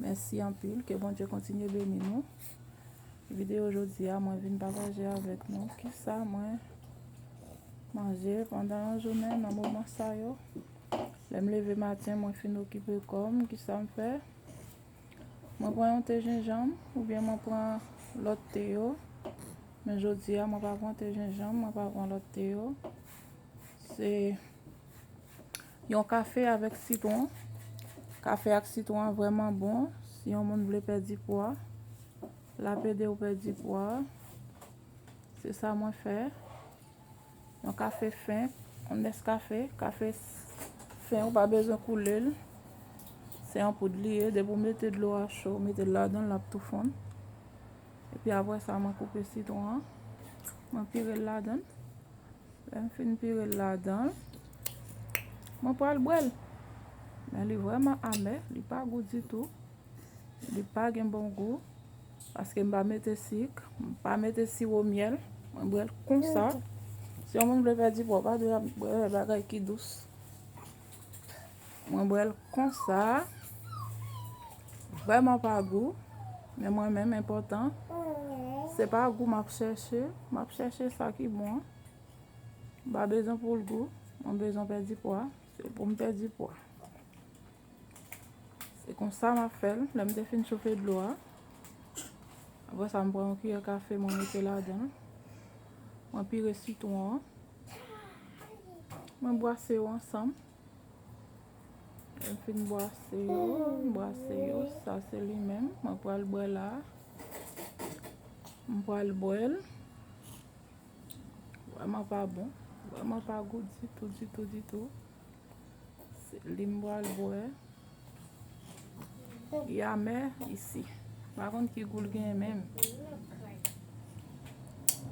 Mèsi anpil, ke Bondye kontinye beni nou. Videyo jodi a, mwen vin pataje avèk nou kisa mwen manje pandan yon jounen nan moman sa yo. Lè m leve maten, mwen fin okipe kò m, kisa m fè? Mwen pran yon te jenjanm, oubyen mwen pran lòt te yo. Men jodi a, mwen pa pran te jenjanm, mwen pa pran lòt te yo. Se yon kafe avèk sitwon. Kafe ak sitwon an vrèman bon. Si yon moun vle pèdi pwa, l ap ede w pèdi pwa. Se sa mwen fè. Yon kafe fen, yon Nescafe, kafe fen, ou pa bezwen koule l. Se yon poud li ye, depi w mete dlo a cho, w mete l ladan l, l ap tou fonn. Epi apre sa, mwen koupe sitwon an, mwen pire l ladan l. Lè m fin pire l ladan l, mwen pral bwè l. Men li vrèman amè, li pa gou ditou. Li pa gen bon gou, paske m pa mete sik, m pa mete siwo myèl. Mwen bwè l konsa. Si yon moun vle pèdi pwa, w pa dwe ap bwè bagay ki dous. Mwen bwè l konsa. Vrèman pa gou. Men mwen menm, enpòtan, se pa gou m ap chèche. M ap chèche sa ki bon an. M pa bezwen pou l gou. Mwen bezwen pèdi pwa. Se pou m pèdi pwa. Se konsa m ap fè l. Lè m te fin chofe dlo a, apre sa, m pran yon kiyè kafe, mwen mete ladan l. Mwen pire sitwon an. Mwen bwase yo ansanm. Lè m fin bwase yo, m bwase yo, sa se li menm. Mwen pral bwè la. M pral bwè l. Vrèman pa bon. Vrèman pa gou ditou, ditou, ditou. Se li m pral bwè. Li amè isi. M pa konn ki gou l genyen menm.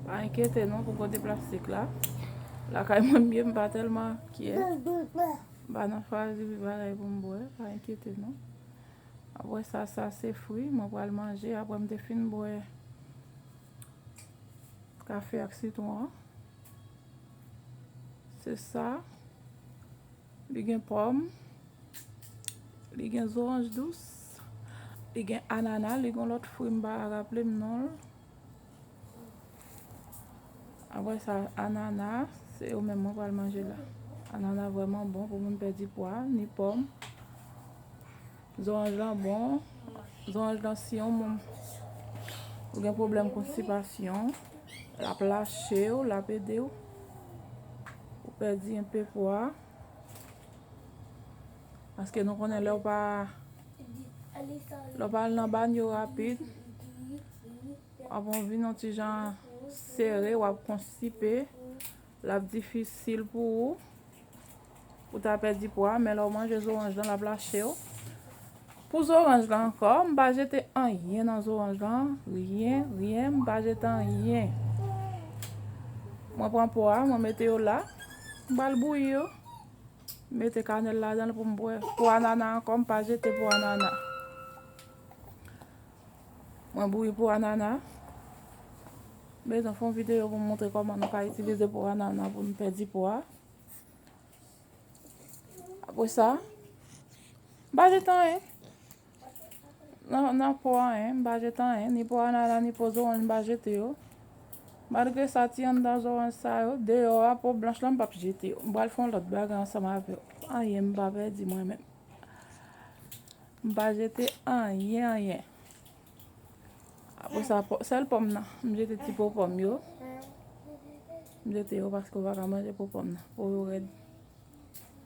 Pa enkyete non pou kote plastik la. Lakay mwen m ye, m pa tèlman kyè. M pa nan chwazi bagay pou m bwè. Pa enkyete non. Apre sa, sa se fwi. Mwen pral manje. Apre m te fin bwè kafe ak sitwon an. Se sa. Li gen pòm. Li gen zoranj dous. Li gen anana. Li gen lòt fwi, m pa raple m non l. Apre sa, anana, se yo menm mwen pral manje la. Anana vrèman bon pou moun pèdi pwa, ni pòm. Zoranj lan bon. Zoranj lan, si yon moun ou gen pwoblèm konstipasyon, l ap lache w, l ap ede w pou pèdi enpe pwa. Paske nou konnen lè w pa, lè w pa al nan banyo rapid, w ap vin yon ti jan sere, w ap konstipe, l ap difisil pou ou. Ou ta pèdi pwa, men lè w manje zoranj lan, l ap lache w. Pou zoranj lan ankò, m pa jete anyen nan zoranj lan. Ryen, ryen, m pa jete anyen. Mwen pran po a, mwen mete yo la. M pral bouyi yo. M mete kanèl ladan l pou m bwè. Po anana ankò, m pa jete po anana. Mwen bouyi po anana. M bezwen fè yon videyo pou m montre kòman nou ka itilize po anana pou n pèdi pwa. Apre sa, m pa jete anyen. Nan, nan po anyen, m pa jete anyen. Ni po anana, ni po zoranj, m pa jete yo. Malgre sa, ti anndan zoranj sa yo, deyò a, po blanch lan, m p ap jete yo. M pral fè yon lòt bagay ansanm avè yo. Anyen m pa pèdi mwen menm. M pa jete anyen, anyen. Apre sa, pò-, sèl pòm nan. M jete ti po pòm yo. M jete yo paske w pa ka manje po pòm nan. Po yo rèd.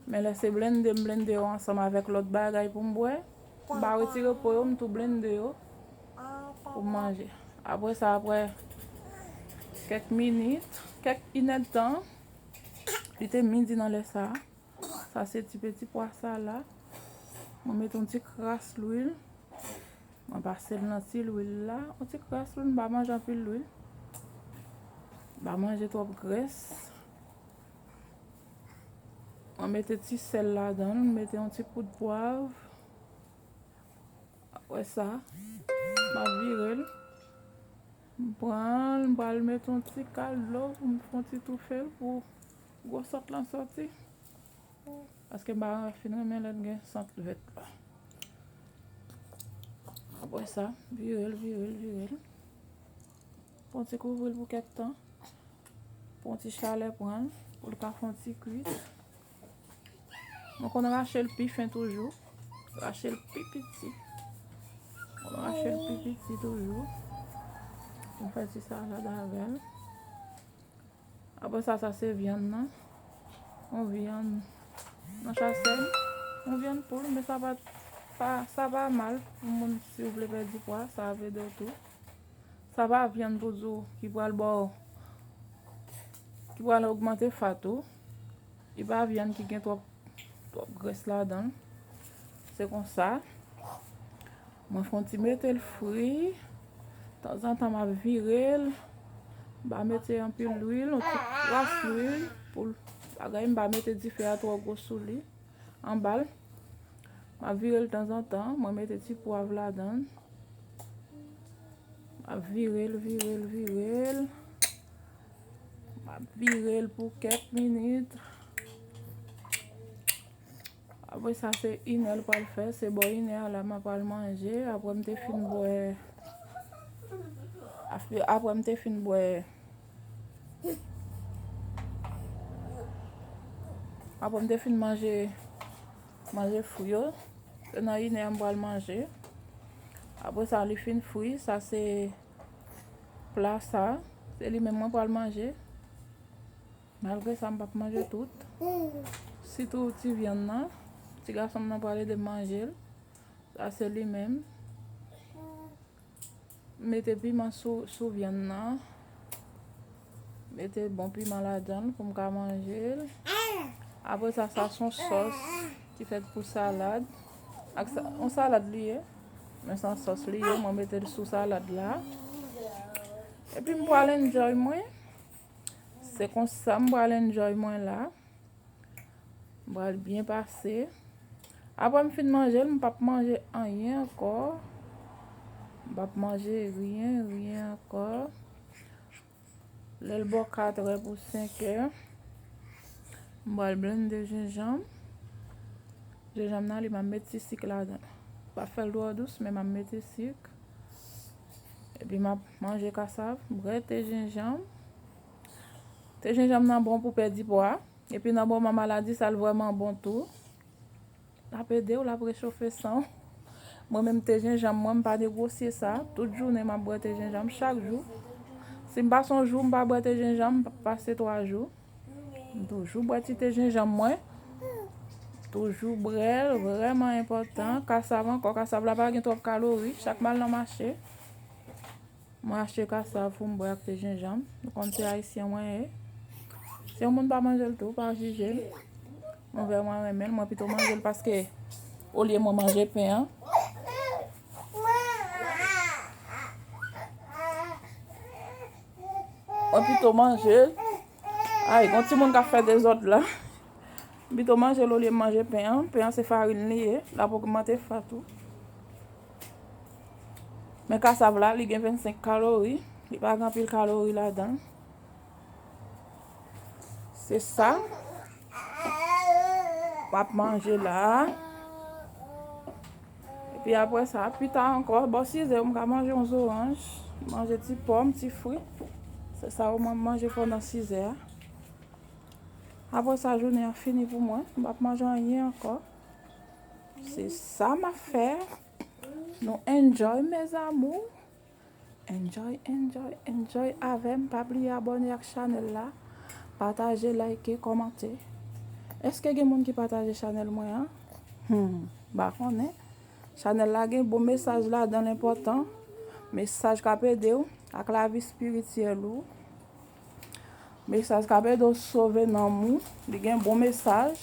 Men lè se blende, m blende yo ansanm avèk lòt bagay pou m bwè. M pa retire po yo, m tou blende yo pou m manje. Apre sa, apre kèk minit, kèk inèdtan, li te midi nan lè sa a. Sa se ti peti pwa sa la. Mwen mete yon ti kras lwil. Mwen pase l nan ti lwil la. Yon ti kras lwil, m pa manje anpil lwil. M pa manje twòp grès. Mwen mete ti sèl ladan l, m mete yon ti poud pwav. Apre sa, m ap vire l. M pran l, m pral mete yon ti kal dlo pou m fè yon ti toufe l pou gwo sant lan sòti. Paske m pa fin renmen lè l gen sant vèt la. Apre sa, vire l, vire l, vire l. Fè yon ti kouvri l pou kèk tan. Pou yon ti chalè pran l, pou l ka fè yon ti kwit. Mwen konn rache l pi fen toujou. Rache l pi piti. Mwen rache l pi piti toujou. Mwen fè ti salad avè l. Apre sa, sa se vyann nan. Yon vyann nan chasèy. Yon vyann poul, men sa pa, pa, sa pa mal pou moun si w vle pèdi pwa, sa ap ede w tou. Sa pa vyann pou di w ki pral ba w, ki pral ogmante fat ou. Li pa vyann ki gen twòp, twòp grès ladan l. Se konsa. Mwen fè yon ti mete l fri. Tanzantan, m ap vire l. M pa mete anpil lwil, yon ti kras lwil pou l bagay. M pa mete dife a twò gwo sou li. Anba l. M ap vire l tanzantan. Mwen mete ti pwav ladan l. M ap vire l, vire l, vire l. M ap vire l pou kèk minit. Apre sa, se inè l pral fè. Se bò inè a la m ap pral manje. Apre m te fin bwè. Apre, apre m te fin bwè. Apre m te fin manje, manje fwi yo. Se nan inè a m pral manje. Apre sa, li fin fri. Sa se pla sa. Se li menm mwen pral manje. Malgre sa, m p ap manje tout. Sitou ti vyann nan. Ti gason m nan pral ede m manje l. Sa se li menm. Mete piman sou, sou vyann nan. Mete bon piman ladan l pou m ka manje l. Apre sa, sa se yon sòs ki fèt pou salad. Ak sa, yon salad li ye. Men se yon sòs li ye, mwen mete l sou salad la. Epi m pral enjoy mwen. Se konsa m pral enjoy mwen la. M pral byen pase. Apre m fin manje l, m p ap manje anyen ankò. M p ap manje ryen, ryen ankò. Lè l bò katrè pou senkè, m pral blende jenjanm. Jenjanm nan, li m ap met ti sik ladan. M p ap fè l twò dous, men m ap mete sik. Epi m ap manje kasav, bwè te jenjanm. Te jenjanm nan bon pou pèdi pwa. Epi nan moman maladi sa, l vrèman bon tou. L ap ede w, l ap rechofe san w. Mwen menm, te jenjanm mwen, m pa negosye sa. Tout jounen, m ap bwè te jenjanm chak jou. Si m pase yon jou, m pa bwè te jenjanm, m p ap pase twa jou. M toujou bwè ti te jenjanm mwen. Toujou bwè l, vrèman enpòtan. Kasav ankò, kasav la pa gen twòp kalori. Chak m al nan mache, mwen achte kasav pou m bwè ak te jenjanm. Nou konn se ayisyen mwen ye. Si yon moun pa manje l tou, pa jije l. Mwen vrèman renmen l. Mwen pito manje l paske olye mwen manje pen an, mwen pito manje l. Ay, gon timoun k ap fè dezòd la. M pito manje l olye m manje pen an. Pen an se farin li ye. L ap ogmante fat ou. Men kasav la, li gen vennsenk kalori. Li pa gen anpil kalori ladan l. Se sa. M ap manje la. Epi apre sa, pita ankò, bò sizè, m ka manje yon zoranj, manje ti pòm, ti fwi. Se sa yo mwen manje pandan sizè a. Apre sa, jounen an fini pou mwen. M p ap manje anyen ankò. Se sa m ap fè. Nou enjoy, mes amours. Enjoy, enjoy, enjoy avè m. Pa bliye abòne ak chanèl la. Pataje, like, kòmante. Èske gen moun ki pataje chanèl mwen an? Hmm, m pa konnen. Chanèl la gen bon mesaj ladan l enpòtan. Mesaj k ap ede w ak lavi espirityèl ou. Mesaj k ap ede w sove nanm ou. Li gen bon mesaj.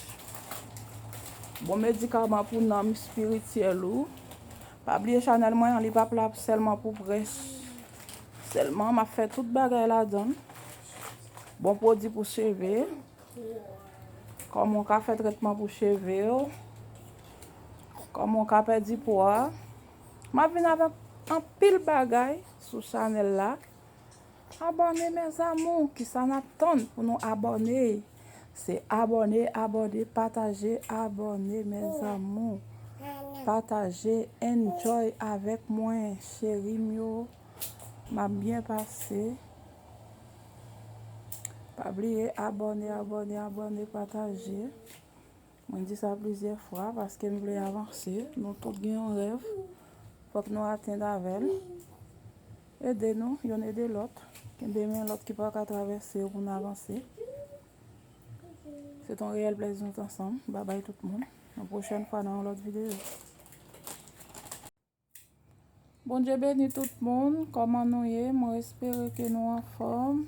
Bon medikaman pou nanm espirityèl ou. Pa bliye chanèl mwen an, li p ap la sèlman pou prèch. Sèlman, m ap fè tout bagay ladan l. Bon pwodui pou cheve. Kòman w ka fè tretman pou cheve w. Kòman w ka pèdi pwa. M ap vin avèk anpil bagay sou chanèl la. Abòne, mes amours. Kisa n ap tann pou nou abòne? Se abòne, abòne, pataje, abòne, mes amours. Pataje, enjoy avèk mwen, cheri m yo. M ap byen pase. Pa bliye abòne, abòne, abòne, pataje. Mwen di sa plizyè fwa paske m vle avanse. Nou tout gen yon rèv. Fòk nou atenn avè l. Ede nou, youn ede lòt. Kenbe men lòt ki pa ka travèse yo pou n avanse. Se t on reyèl plèzi nou t ansanm. Babay tout moun. Yon pwochèn fwa nan yon lòt videyo. Bondye beni tout moun. Kòman nou ye? Mwen espere ke nou anfòm.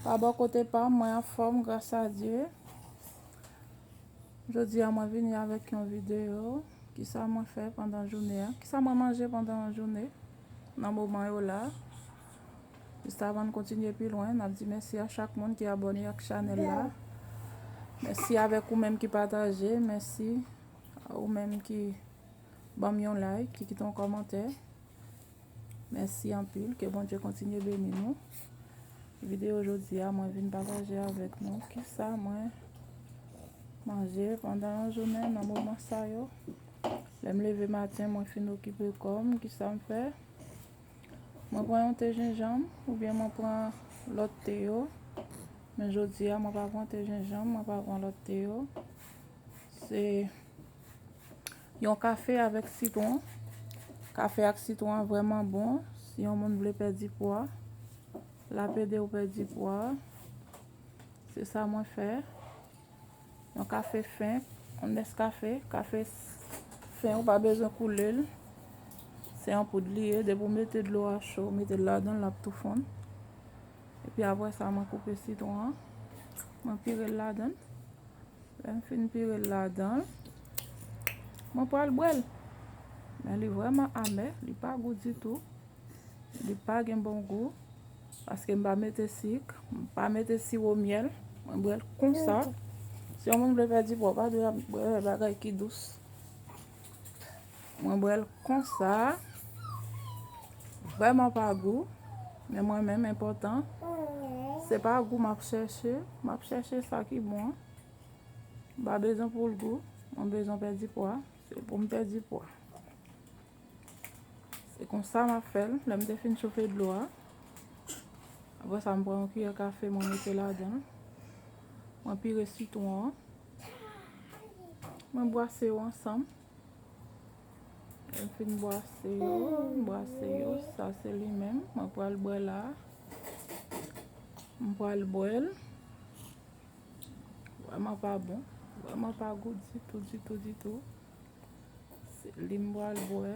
Pa bò kote pa m, mwen anfòm, gras a Dye. Jodi a, mwen vini avèk yon videyo. Kisa mwen fè pandan jounen an? Kisa mwen manje pandan jounen? Nan moman yo la. Jis avan n kontinye pi lwen, n ap di mèsi a chak moun ki abòne ak chanèl la. Mèsi avèk ou menm ki pataje. Mèsi a ou menm ki ban m yon like, ki kite yon kòmantè. Mèsi anpil. Ke Bondye kontinye beni nou. Videyo jodi a, mwen vin pataje avèk nou kisa mwen manje pandan yon jounen nan moman sa yo. Lè m leve maten, mwen fin okipe kò m, kisa m fè? Mwen pran yon te jenjanm oubyen mwen pran lòt te yo. Men jodi a, mwen pa pran te jenjanm, mwen pa pran lòt te yo. Se yon kafe avèk sitwon. Kafe ak sitwon an vrèman bon. Si yon moun vle pèdi pwa, l ap ede w pèdi pwa. Se sa mwen fè. Yon kafe fen, yon Nescafe, kafe fen, ou pa bezwen koule l. Se yon poud li ye, depi w mete dlo a cho, w mete l ladan l, l ap tou fonn. Epi apre sa, mwen koupe sitwon an, mwen pire l ladan l. Lè m fin pire l ladan l, mwen pral bwè l. Men li vrèman amè, li pa gou ditou. Li pa gen bon gou, paske m pa mete sik, m pa mete siwo myèl. Mwen bwè l konsa. Si yon moun vle pèdi pwa, w pa dwe ap bwè bagay ki dous. Mwen bwè l konsa. Vrèman pa gou. Men mwen menm, enpòtan, se pa gou m ap chèche. M ap chèche sa ki bon an. M pa bezwen pou l gou. Mwen bezwen pèdi pwa. Se pou m pèdi pwa. Se konsa m ap fè l. Lè m te fin chofe dlo a, apre sa, m pran yon kiyè kafe, mwen mete ladan l. Mwen pire sitwon an. Mwen bwase yo ansanm. Lè m fin bwase yo, m bwase yo, sa se li menm. Mwen pral bwè la. M pral bwè l. Vrèman pa bon. Vrèman pa gou ditou, ditou, ditou. Se li m pral bwè.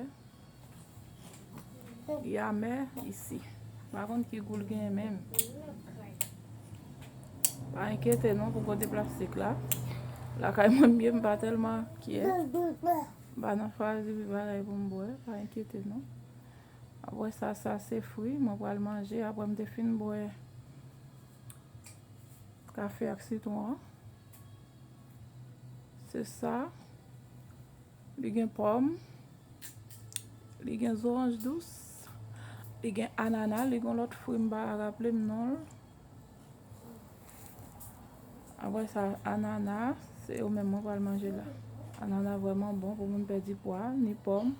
Li amè isi. M pa konn ki gou l genyen menm. Pa enkyete non pou kote plastik la. Lakay mwen m ye, m pa tèlman kyè. M pa nan chwazi bagay pou m bwè. Pa enkyete non. Apre sa, sa se fwi. Mwen pral manje. Apre m te fin bwè kafe ak sitwon an. Se sa. Li gen pòm. Li gen zoranj dous. Li gen anana. Li gen lòt fwi, m pa raple m non l. Apre sa, anana, se yo menm mwen pral manje la. Anana vrèman bon pou moun pèdi pwa, ni pòm.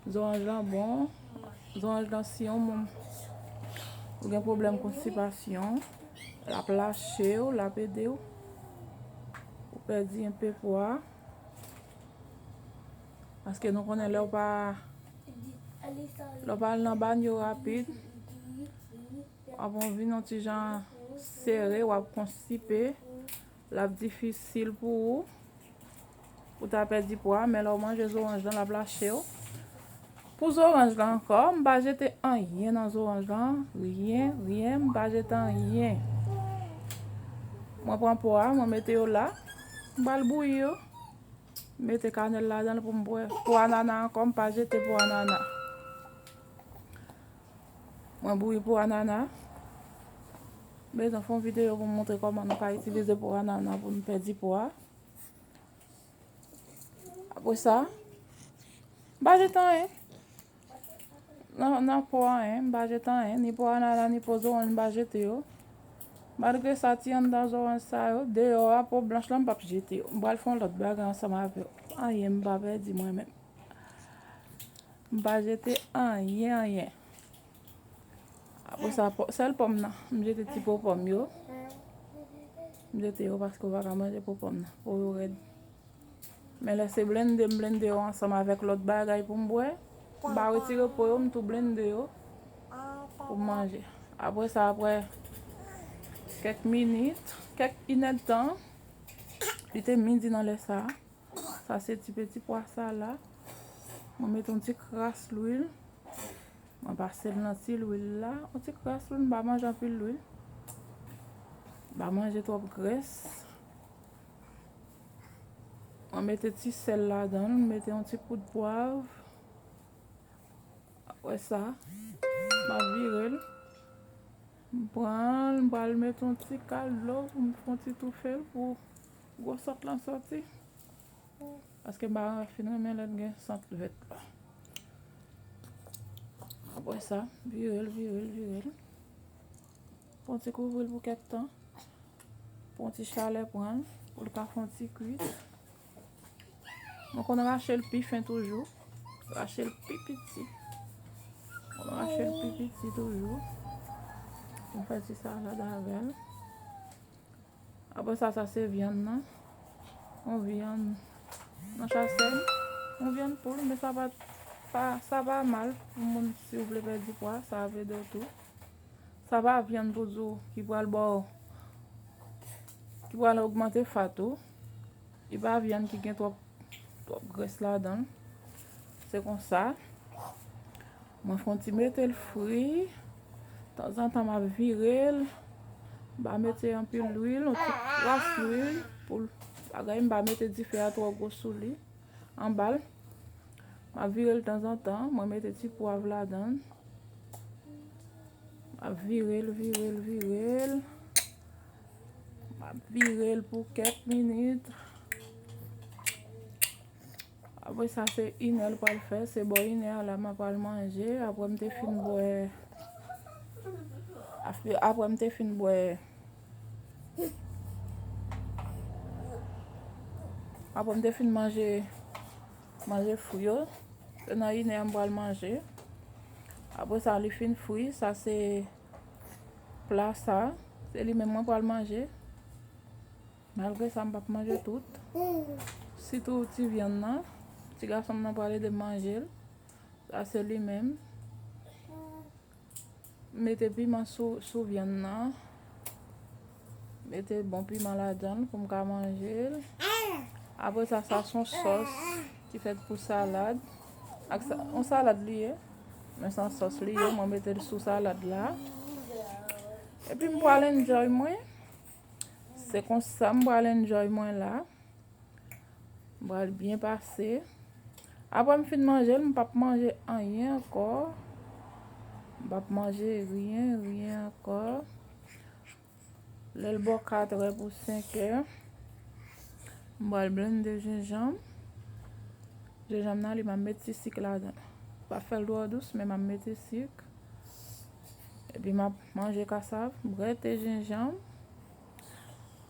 Zoranj lan bon. Zoranj lan, si yon moun ou gen pwoblèm konstipasyon, l ap lache w, l ap ede w pou pèdi enpe pwa. Paske nou konnen lè w pa, lè w pa al nan banyo rapid, w ap vin yon ti jan sere, w ap konstipe, l ap difisil pou ou, pou ta pèdi pwa, men lè w manje zoranj lan, l ap lache w. Pou zoranj lan ankò, m pa jete anyen nan zoranj lan, ryen, ryen, m pa jete anyen. Mwen pran po a, mwen mete yo la, m pral bouyi yo. M mete kanèl ladan l pou m bwè. Po anana ankò, m pa jete po anana. Mwen bouyi po anana. M bezwen fè yon videyo pou m montre kòman nou ka itilize po anana pou n pèdi pwa. Apre sa, m pa jete anyen. Nan, nan po anyen, m pa jete anyen. Ni po anana, ni po zoranj, m pa jete yo. Malgre sa, ti anndan zoranj sa yo, deyò a, po blanch lan, m p ap jete yo. M pral fè yon lòt bagay ansanm avè yo. Anyen m pa pèdi mwen menm. M pa jete anyen, anyen. Apre sa, pò-, sèl pòm nan. M jete ti po pòm yo. M jete yo paske w pa ka manje po pòm nan. Po yo rèd. Men lè se blende, m blende yo ansanm avèk lòt bagay pou m bwè. M ba retire po yo, m tou blende yo pou m manje. Apre sa, apre kèk minit, kèk inèdtan, li te midi nan lè sa a. Sa se ti peti pwa sa la. Mwen mete yon ti kras lwil. Mwen pase l nan ti lwil la. Yon ti kras lwil, m pa manje anpil lwil. M pa manje twòp grès. Mwen mete ti sèl ladan l, m mete yon ti poud pwav. Apre sa, m ap vire l. M pran l, m pral mete yon ti kal dlo pou m fè yon ti toufe l pou gwo sant lan sòti. Paske m pa fin renmen lè l gen sant vèt la. Apre sa, vire l, vire l, vire l. Fè yon ti kouvri l pou kèk tan. Pou yon ti chalè pran l, pou l ka fè yon ti kwit. Mwen konn rache l pi fen toujou. Rache l pi piti. Mwen rache l pi piti toujou. Mwen fè ti salad avè l. Apre sa, sa se vyann nan. Yon vyann nan chasèy. Yon vyann poul, men sa pa, pa, sa pa mal pou moun si w vle pèdi pwa, sa ap ede w tou. Sa pa vyann pou di w ki pral ba w, ki pral ogmante fat ou. Li pa vyann ki gen twòp, twòp grès ladan l. Se konsa. Mwen fè yon ti mete l fri. Tanzantan, m ap vire l. M pa mete anpil lwil, yon ti kras lwil pou l bagay. M pa mete dife a twò gwo sou li. Anba l. M ap vire l tanzantan. Mwen mete ti pwav ladan l. M ap vire l, vire l, vire l. M ap vire l pou kèk minit. Apre sa, se inè l pral fè. Se bò inè a la m ap pral manje. Apre m te fin bwè. Apre, apre m te fin bwè. Apre m te fin manje, manje fri yo. Se nan inè a m pral manje. Apre sa, li fin fri. Sa se pla sa. Se li menm mwen pral manje. Malgre sa, m p ap manje tout. Sitou ti vyann nan. Ti gason m nan pral ede m manje l. Sa se li menm. Mete piman sou, sou vyann nan. Mete bon piman ladan l pou m ka manje l. Apre sa, sa se yon sòs ki fèt pou salad. Ak sa, yon salad li ye. Men se yon sòs li ye, mwen mete l sou salad la. Epi m pral enjoy mwen. Se konsa m pral enjoy mwen la. M pral byen pase. Apre m fin manje l, m p ap manje anyen ankò. M p ap manje ryen, ryen ankò. Lè l bò katrè pou senkè, m pral blende jenjanm. Jenjanm nan, li m ap met ti sik ladan. M p ap fè l twò dous, men m ap mete sik. Epi m ap manje kasav, bwè te jenjanm.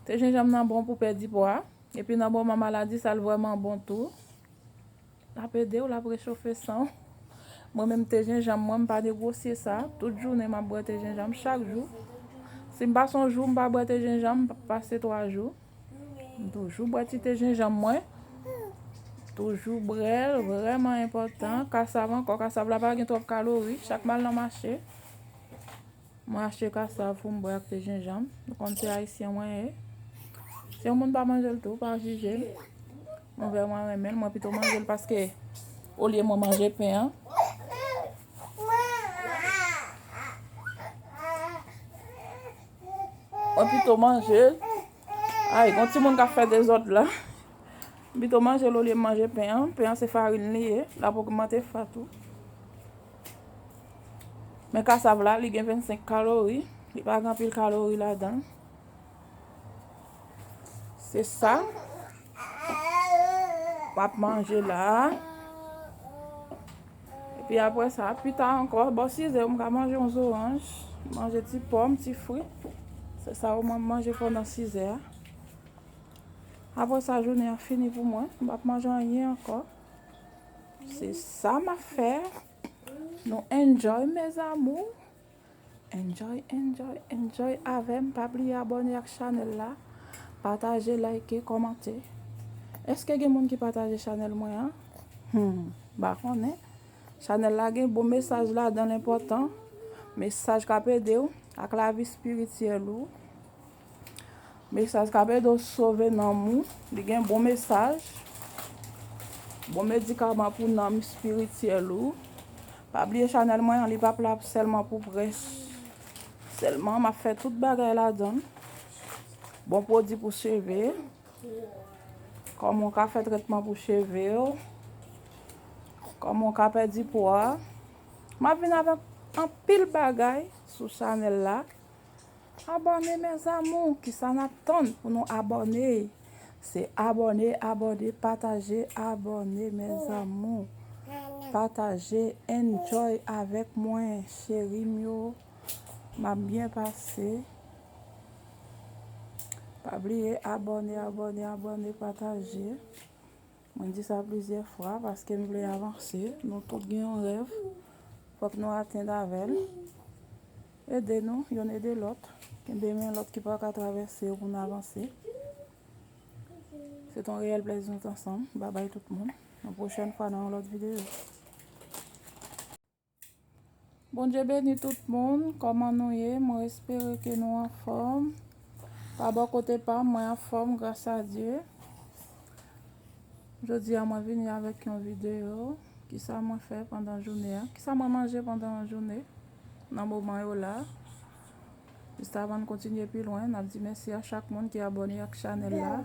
Te jenjanm nan bon pou pèdi pwa. Epi nan moman maladi sa, l vrèman bon tou. L ap ede w, l ap rechofe san w. Mwen menm, te jenjanm mwen, m pa negosye sa. Tout jounen, m ap bwè te jenjanm chak jou. Si m pase yon jou, m pa bwè te jenjanm, m p ap pase twa jou. M toujou bwè ti te jenjanm mwen. Toujou bwè l, vrèman enpòtan. Kasav ankò, kasav la pa gen twòp kalori. Chak m al nan mache, mwen achte kasav pou m bwè ak te jenjanm. Nou konn se ayisyen mwen ye. Si yon moun pa manje l tou, pa jije l. Mwen vrèman renmen l. Mwen pito manje l paske olye mwen manje pen an, mwen pito manje l. Ay, gon timoun k ap fè dezòd la. M pito manje l olye m manje pen an. Pen an se farin li ye. L ap ogmante fat ou. Men kasav la, li gen vennsenk kalori. Li pa gen anpil kalori ladan l. Se sa. M ap manje la. Epi apre sa, pita ankò, bò sizè, m ka manje yon zoranj, manje ti pòm, ti fwi. Se sa ou manje pandan sizè a. Apre sa, jounen an fini pou mwen. M p ap manje anyen ankò. Se sa m ap fè. Nou enjoy, mes amours. Enjoy, enjoy, enjoy avè m. Pa bliye abòne ak chanèl la. Pataje, like, kòmante. Èske gen moun ki pataje chanèl mwen an? Hmm, m pa konnen. Chanèl la gen bon mesaj ladan l enpòtan. Mesaj k ap ede w ak lavi espirityèl ou. Mesaj k ap ede w sove nanm ou. Li gen bon mesaj. Bon medikaman pou nanm espirityèl ou. Pa bliye chanèl mwen an, li p ap la sèlman pou prèch. Sèlman, m ap fè tout bagay ladan l. Bon pwodui pou cheve. Kòman w ka fè tretman pou cheve w. Kòman w ka pèdi pwa. M ap vin avèk anpil bagay sou chanèl la. Abòne, mes amours. Kisa n ap tann pou nou abòne? Se abòne, abòne, pataje, abòne, mes amours. Pataje, enjoy avèk mwen, cheri m yo. M ap byen pase. Pa bliye abòne, abòne, abòne, pataje. Mwen di sa plizyè fwa paske m vle avanse. Nou tout gen yon rèv. Fòk nou atenn avè l. Ede nou, yonn ede lòt. Kenbe men lòt ki pa ka travèse yo pou n avanse. Se t on reyèl plèzi nou t ansanm. Babay tout moun. Yon pwochèn fwa nan yon lòt videyo. Bondye beni tout moun. Kòman nou ye? Mwen espere ke nou anfòm. Pa bò kote pa m, mwen anfòm, gras a Dye. Jodi a, mwen vini avèk yon videyo. Kisa mwen fè pandan jounen an? Kisa mwen manje pandan jounen? Nan moman yo la. Jis avan n kontinye pi lwen, n ap di mèsi a chak moun ki abòne ak chanèl la.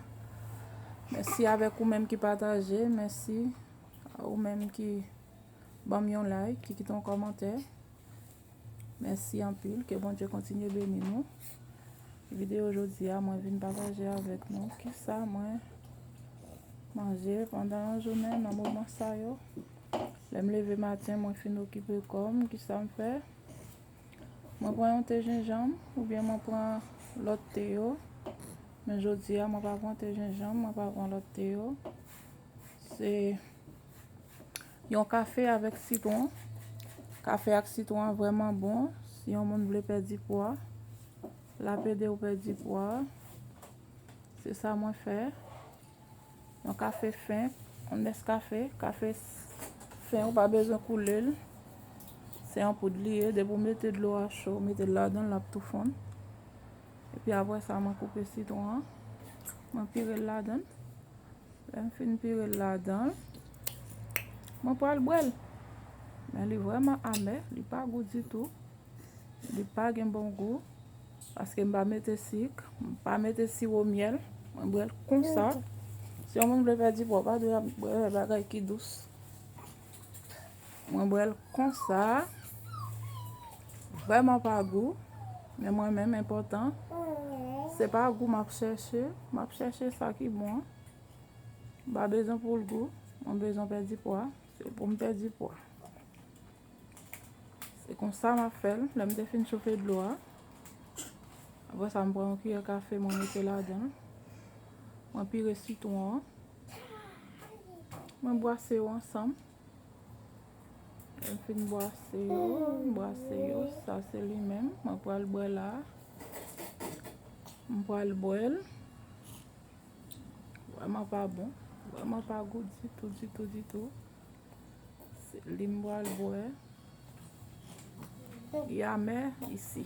Mèsi avèk ou menm ki pataje. Mèsi a ou menm ki ban m yon like, ki kite yon kòmantè. Mèsi anpil. Ke Bondye kontinye beni nou. Videyo jodi a, mwen vin pataje avèk nou kisa mwen manje pandan yon jounen nan moman sa yo. Lè m leve maten, mwen fin okipe kò m, kisa m fè? Mwen pran yon te jenjanm oubyen mwen pran lòt te yo. Men jodi a, mwen pa pran te jenjanm, mwen pa pran lòt te yo. Se yon kafe avèk sitwon. Kafe ak sitwon an vrèman bon. Si yon moun vle pèdi pwa, l ap ede w pèdi pwa. Se sa mwen fè. Yon kafe fen, yon Nescafe, kafe fen, ou pa bezwen koule l. Se yon poud li ye, depi w mete dlo a cho, w mete l ladan l, l ap tou fonn. Epi apre sa, mwen koupe sitwon an, mwen pire l ladan l. Lè m fin pire l ladan l, mwen pral bwè l. Men li vrèman amè, li pa gou ditou. Li pa gen bon gou, paske m pa mete sik, m pa mete siwo myèl. Mwen bwè l konsa. Si yon moun vle pèdi pwa, w pa dwe ap bwè bagay ki dous. Mwen bwè l konsa. Vrèman pa gou. Men mwen menm, enpòtan, se pa gou m ap chèche. M ap chèche sa ki bon an. M pa bezwen pou l gou. Mwen bezwen pèdi pwa. Se pou m pèdi pwa. Se konsa m ap fè l. Lè m te fin chofe dlo a, apre sa, m pran yon kiyè kafe, mwen mete ladan l. Mwen pire sitwon an. Mwen bwase yo ansanm. Lè m fin bwase yo, m bwase yo. Sa se li menm. Mwen pral bwè la. M pral bwè l. Vrèman pa bon. Vrèman pa gou ditou, ditou, ditou. Se li m pral bwè. Li amè isi.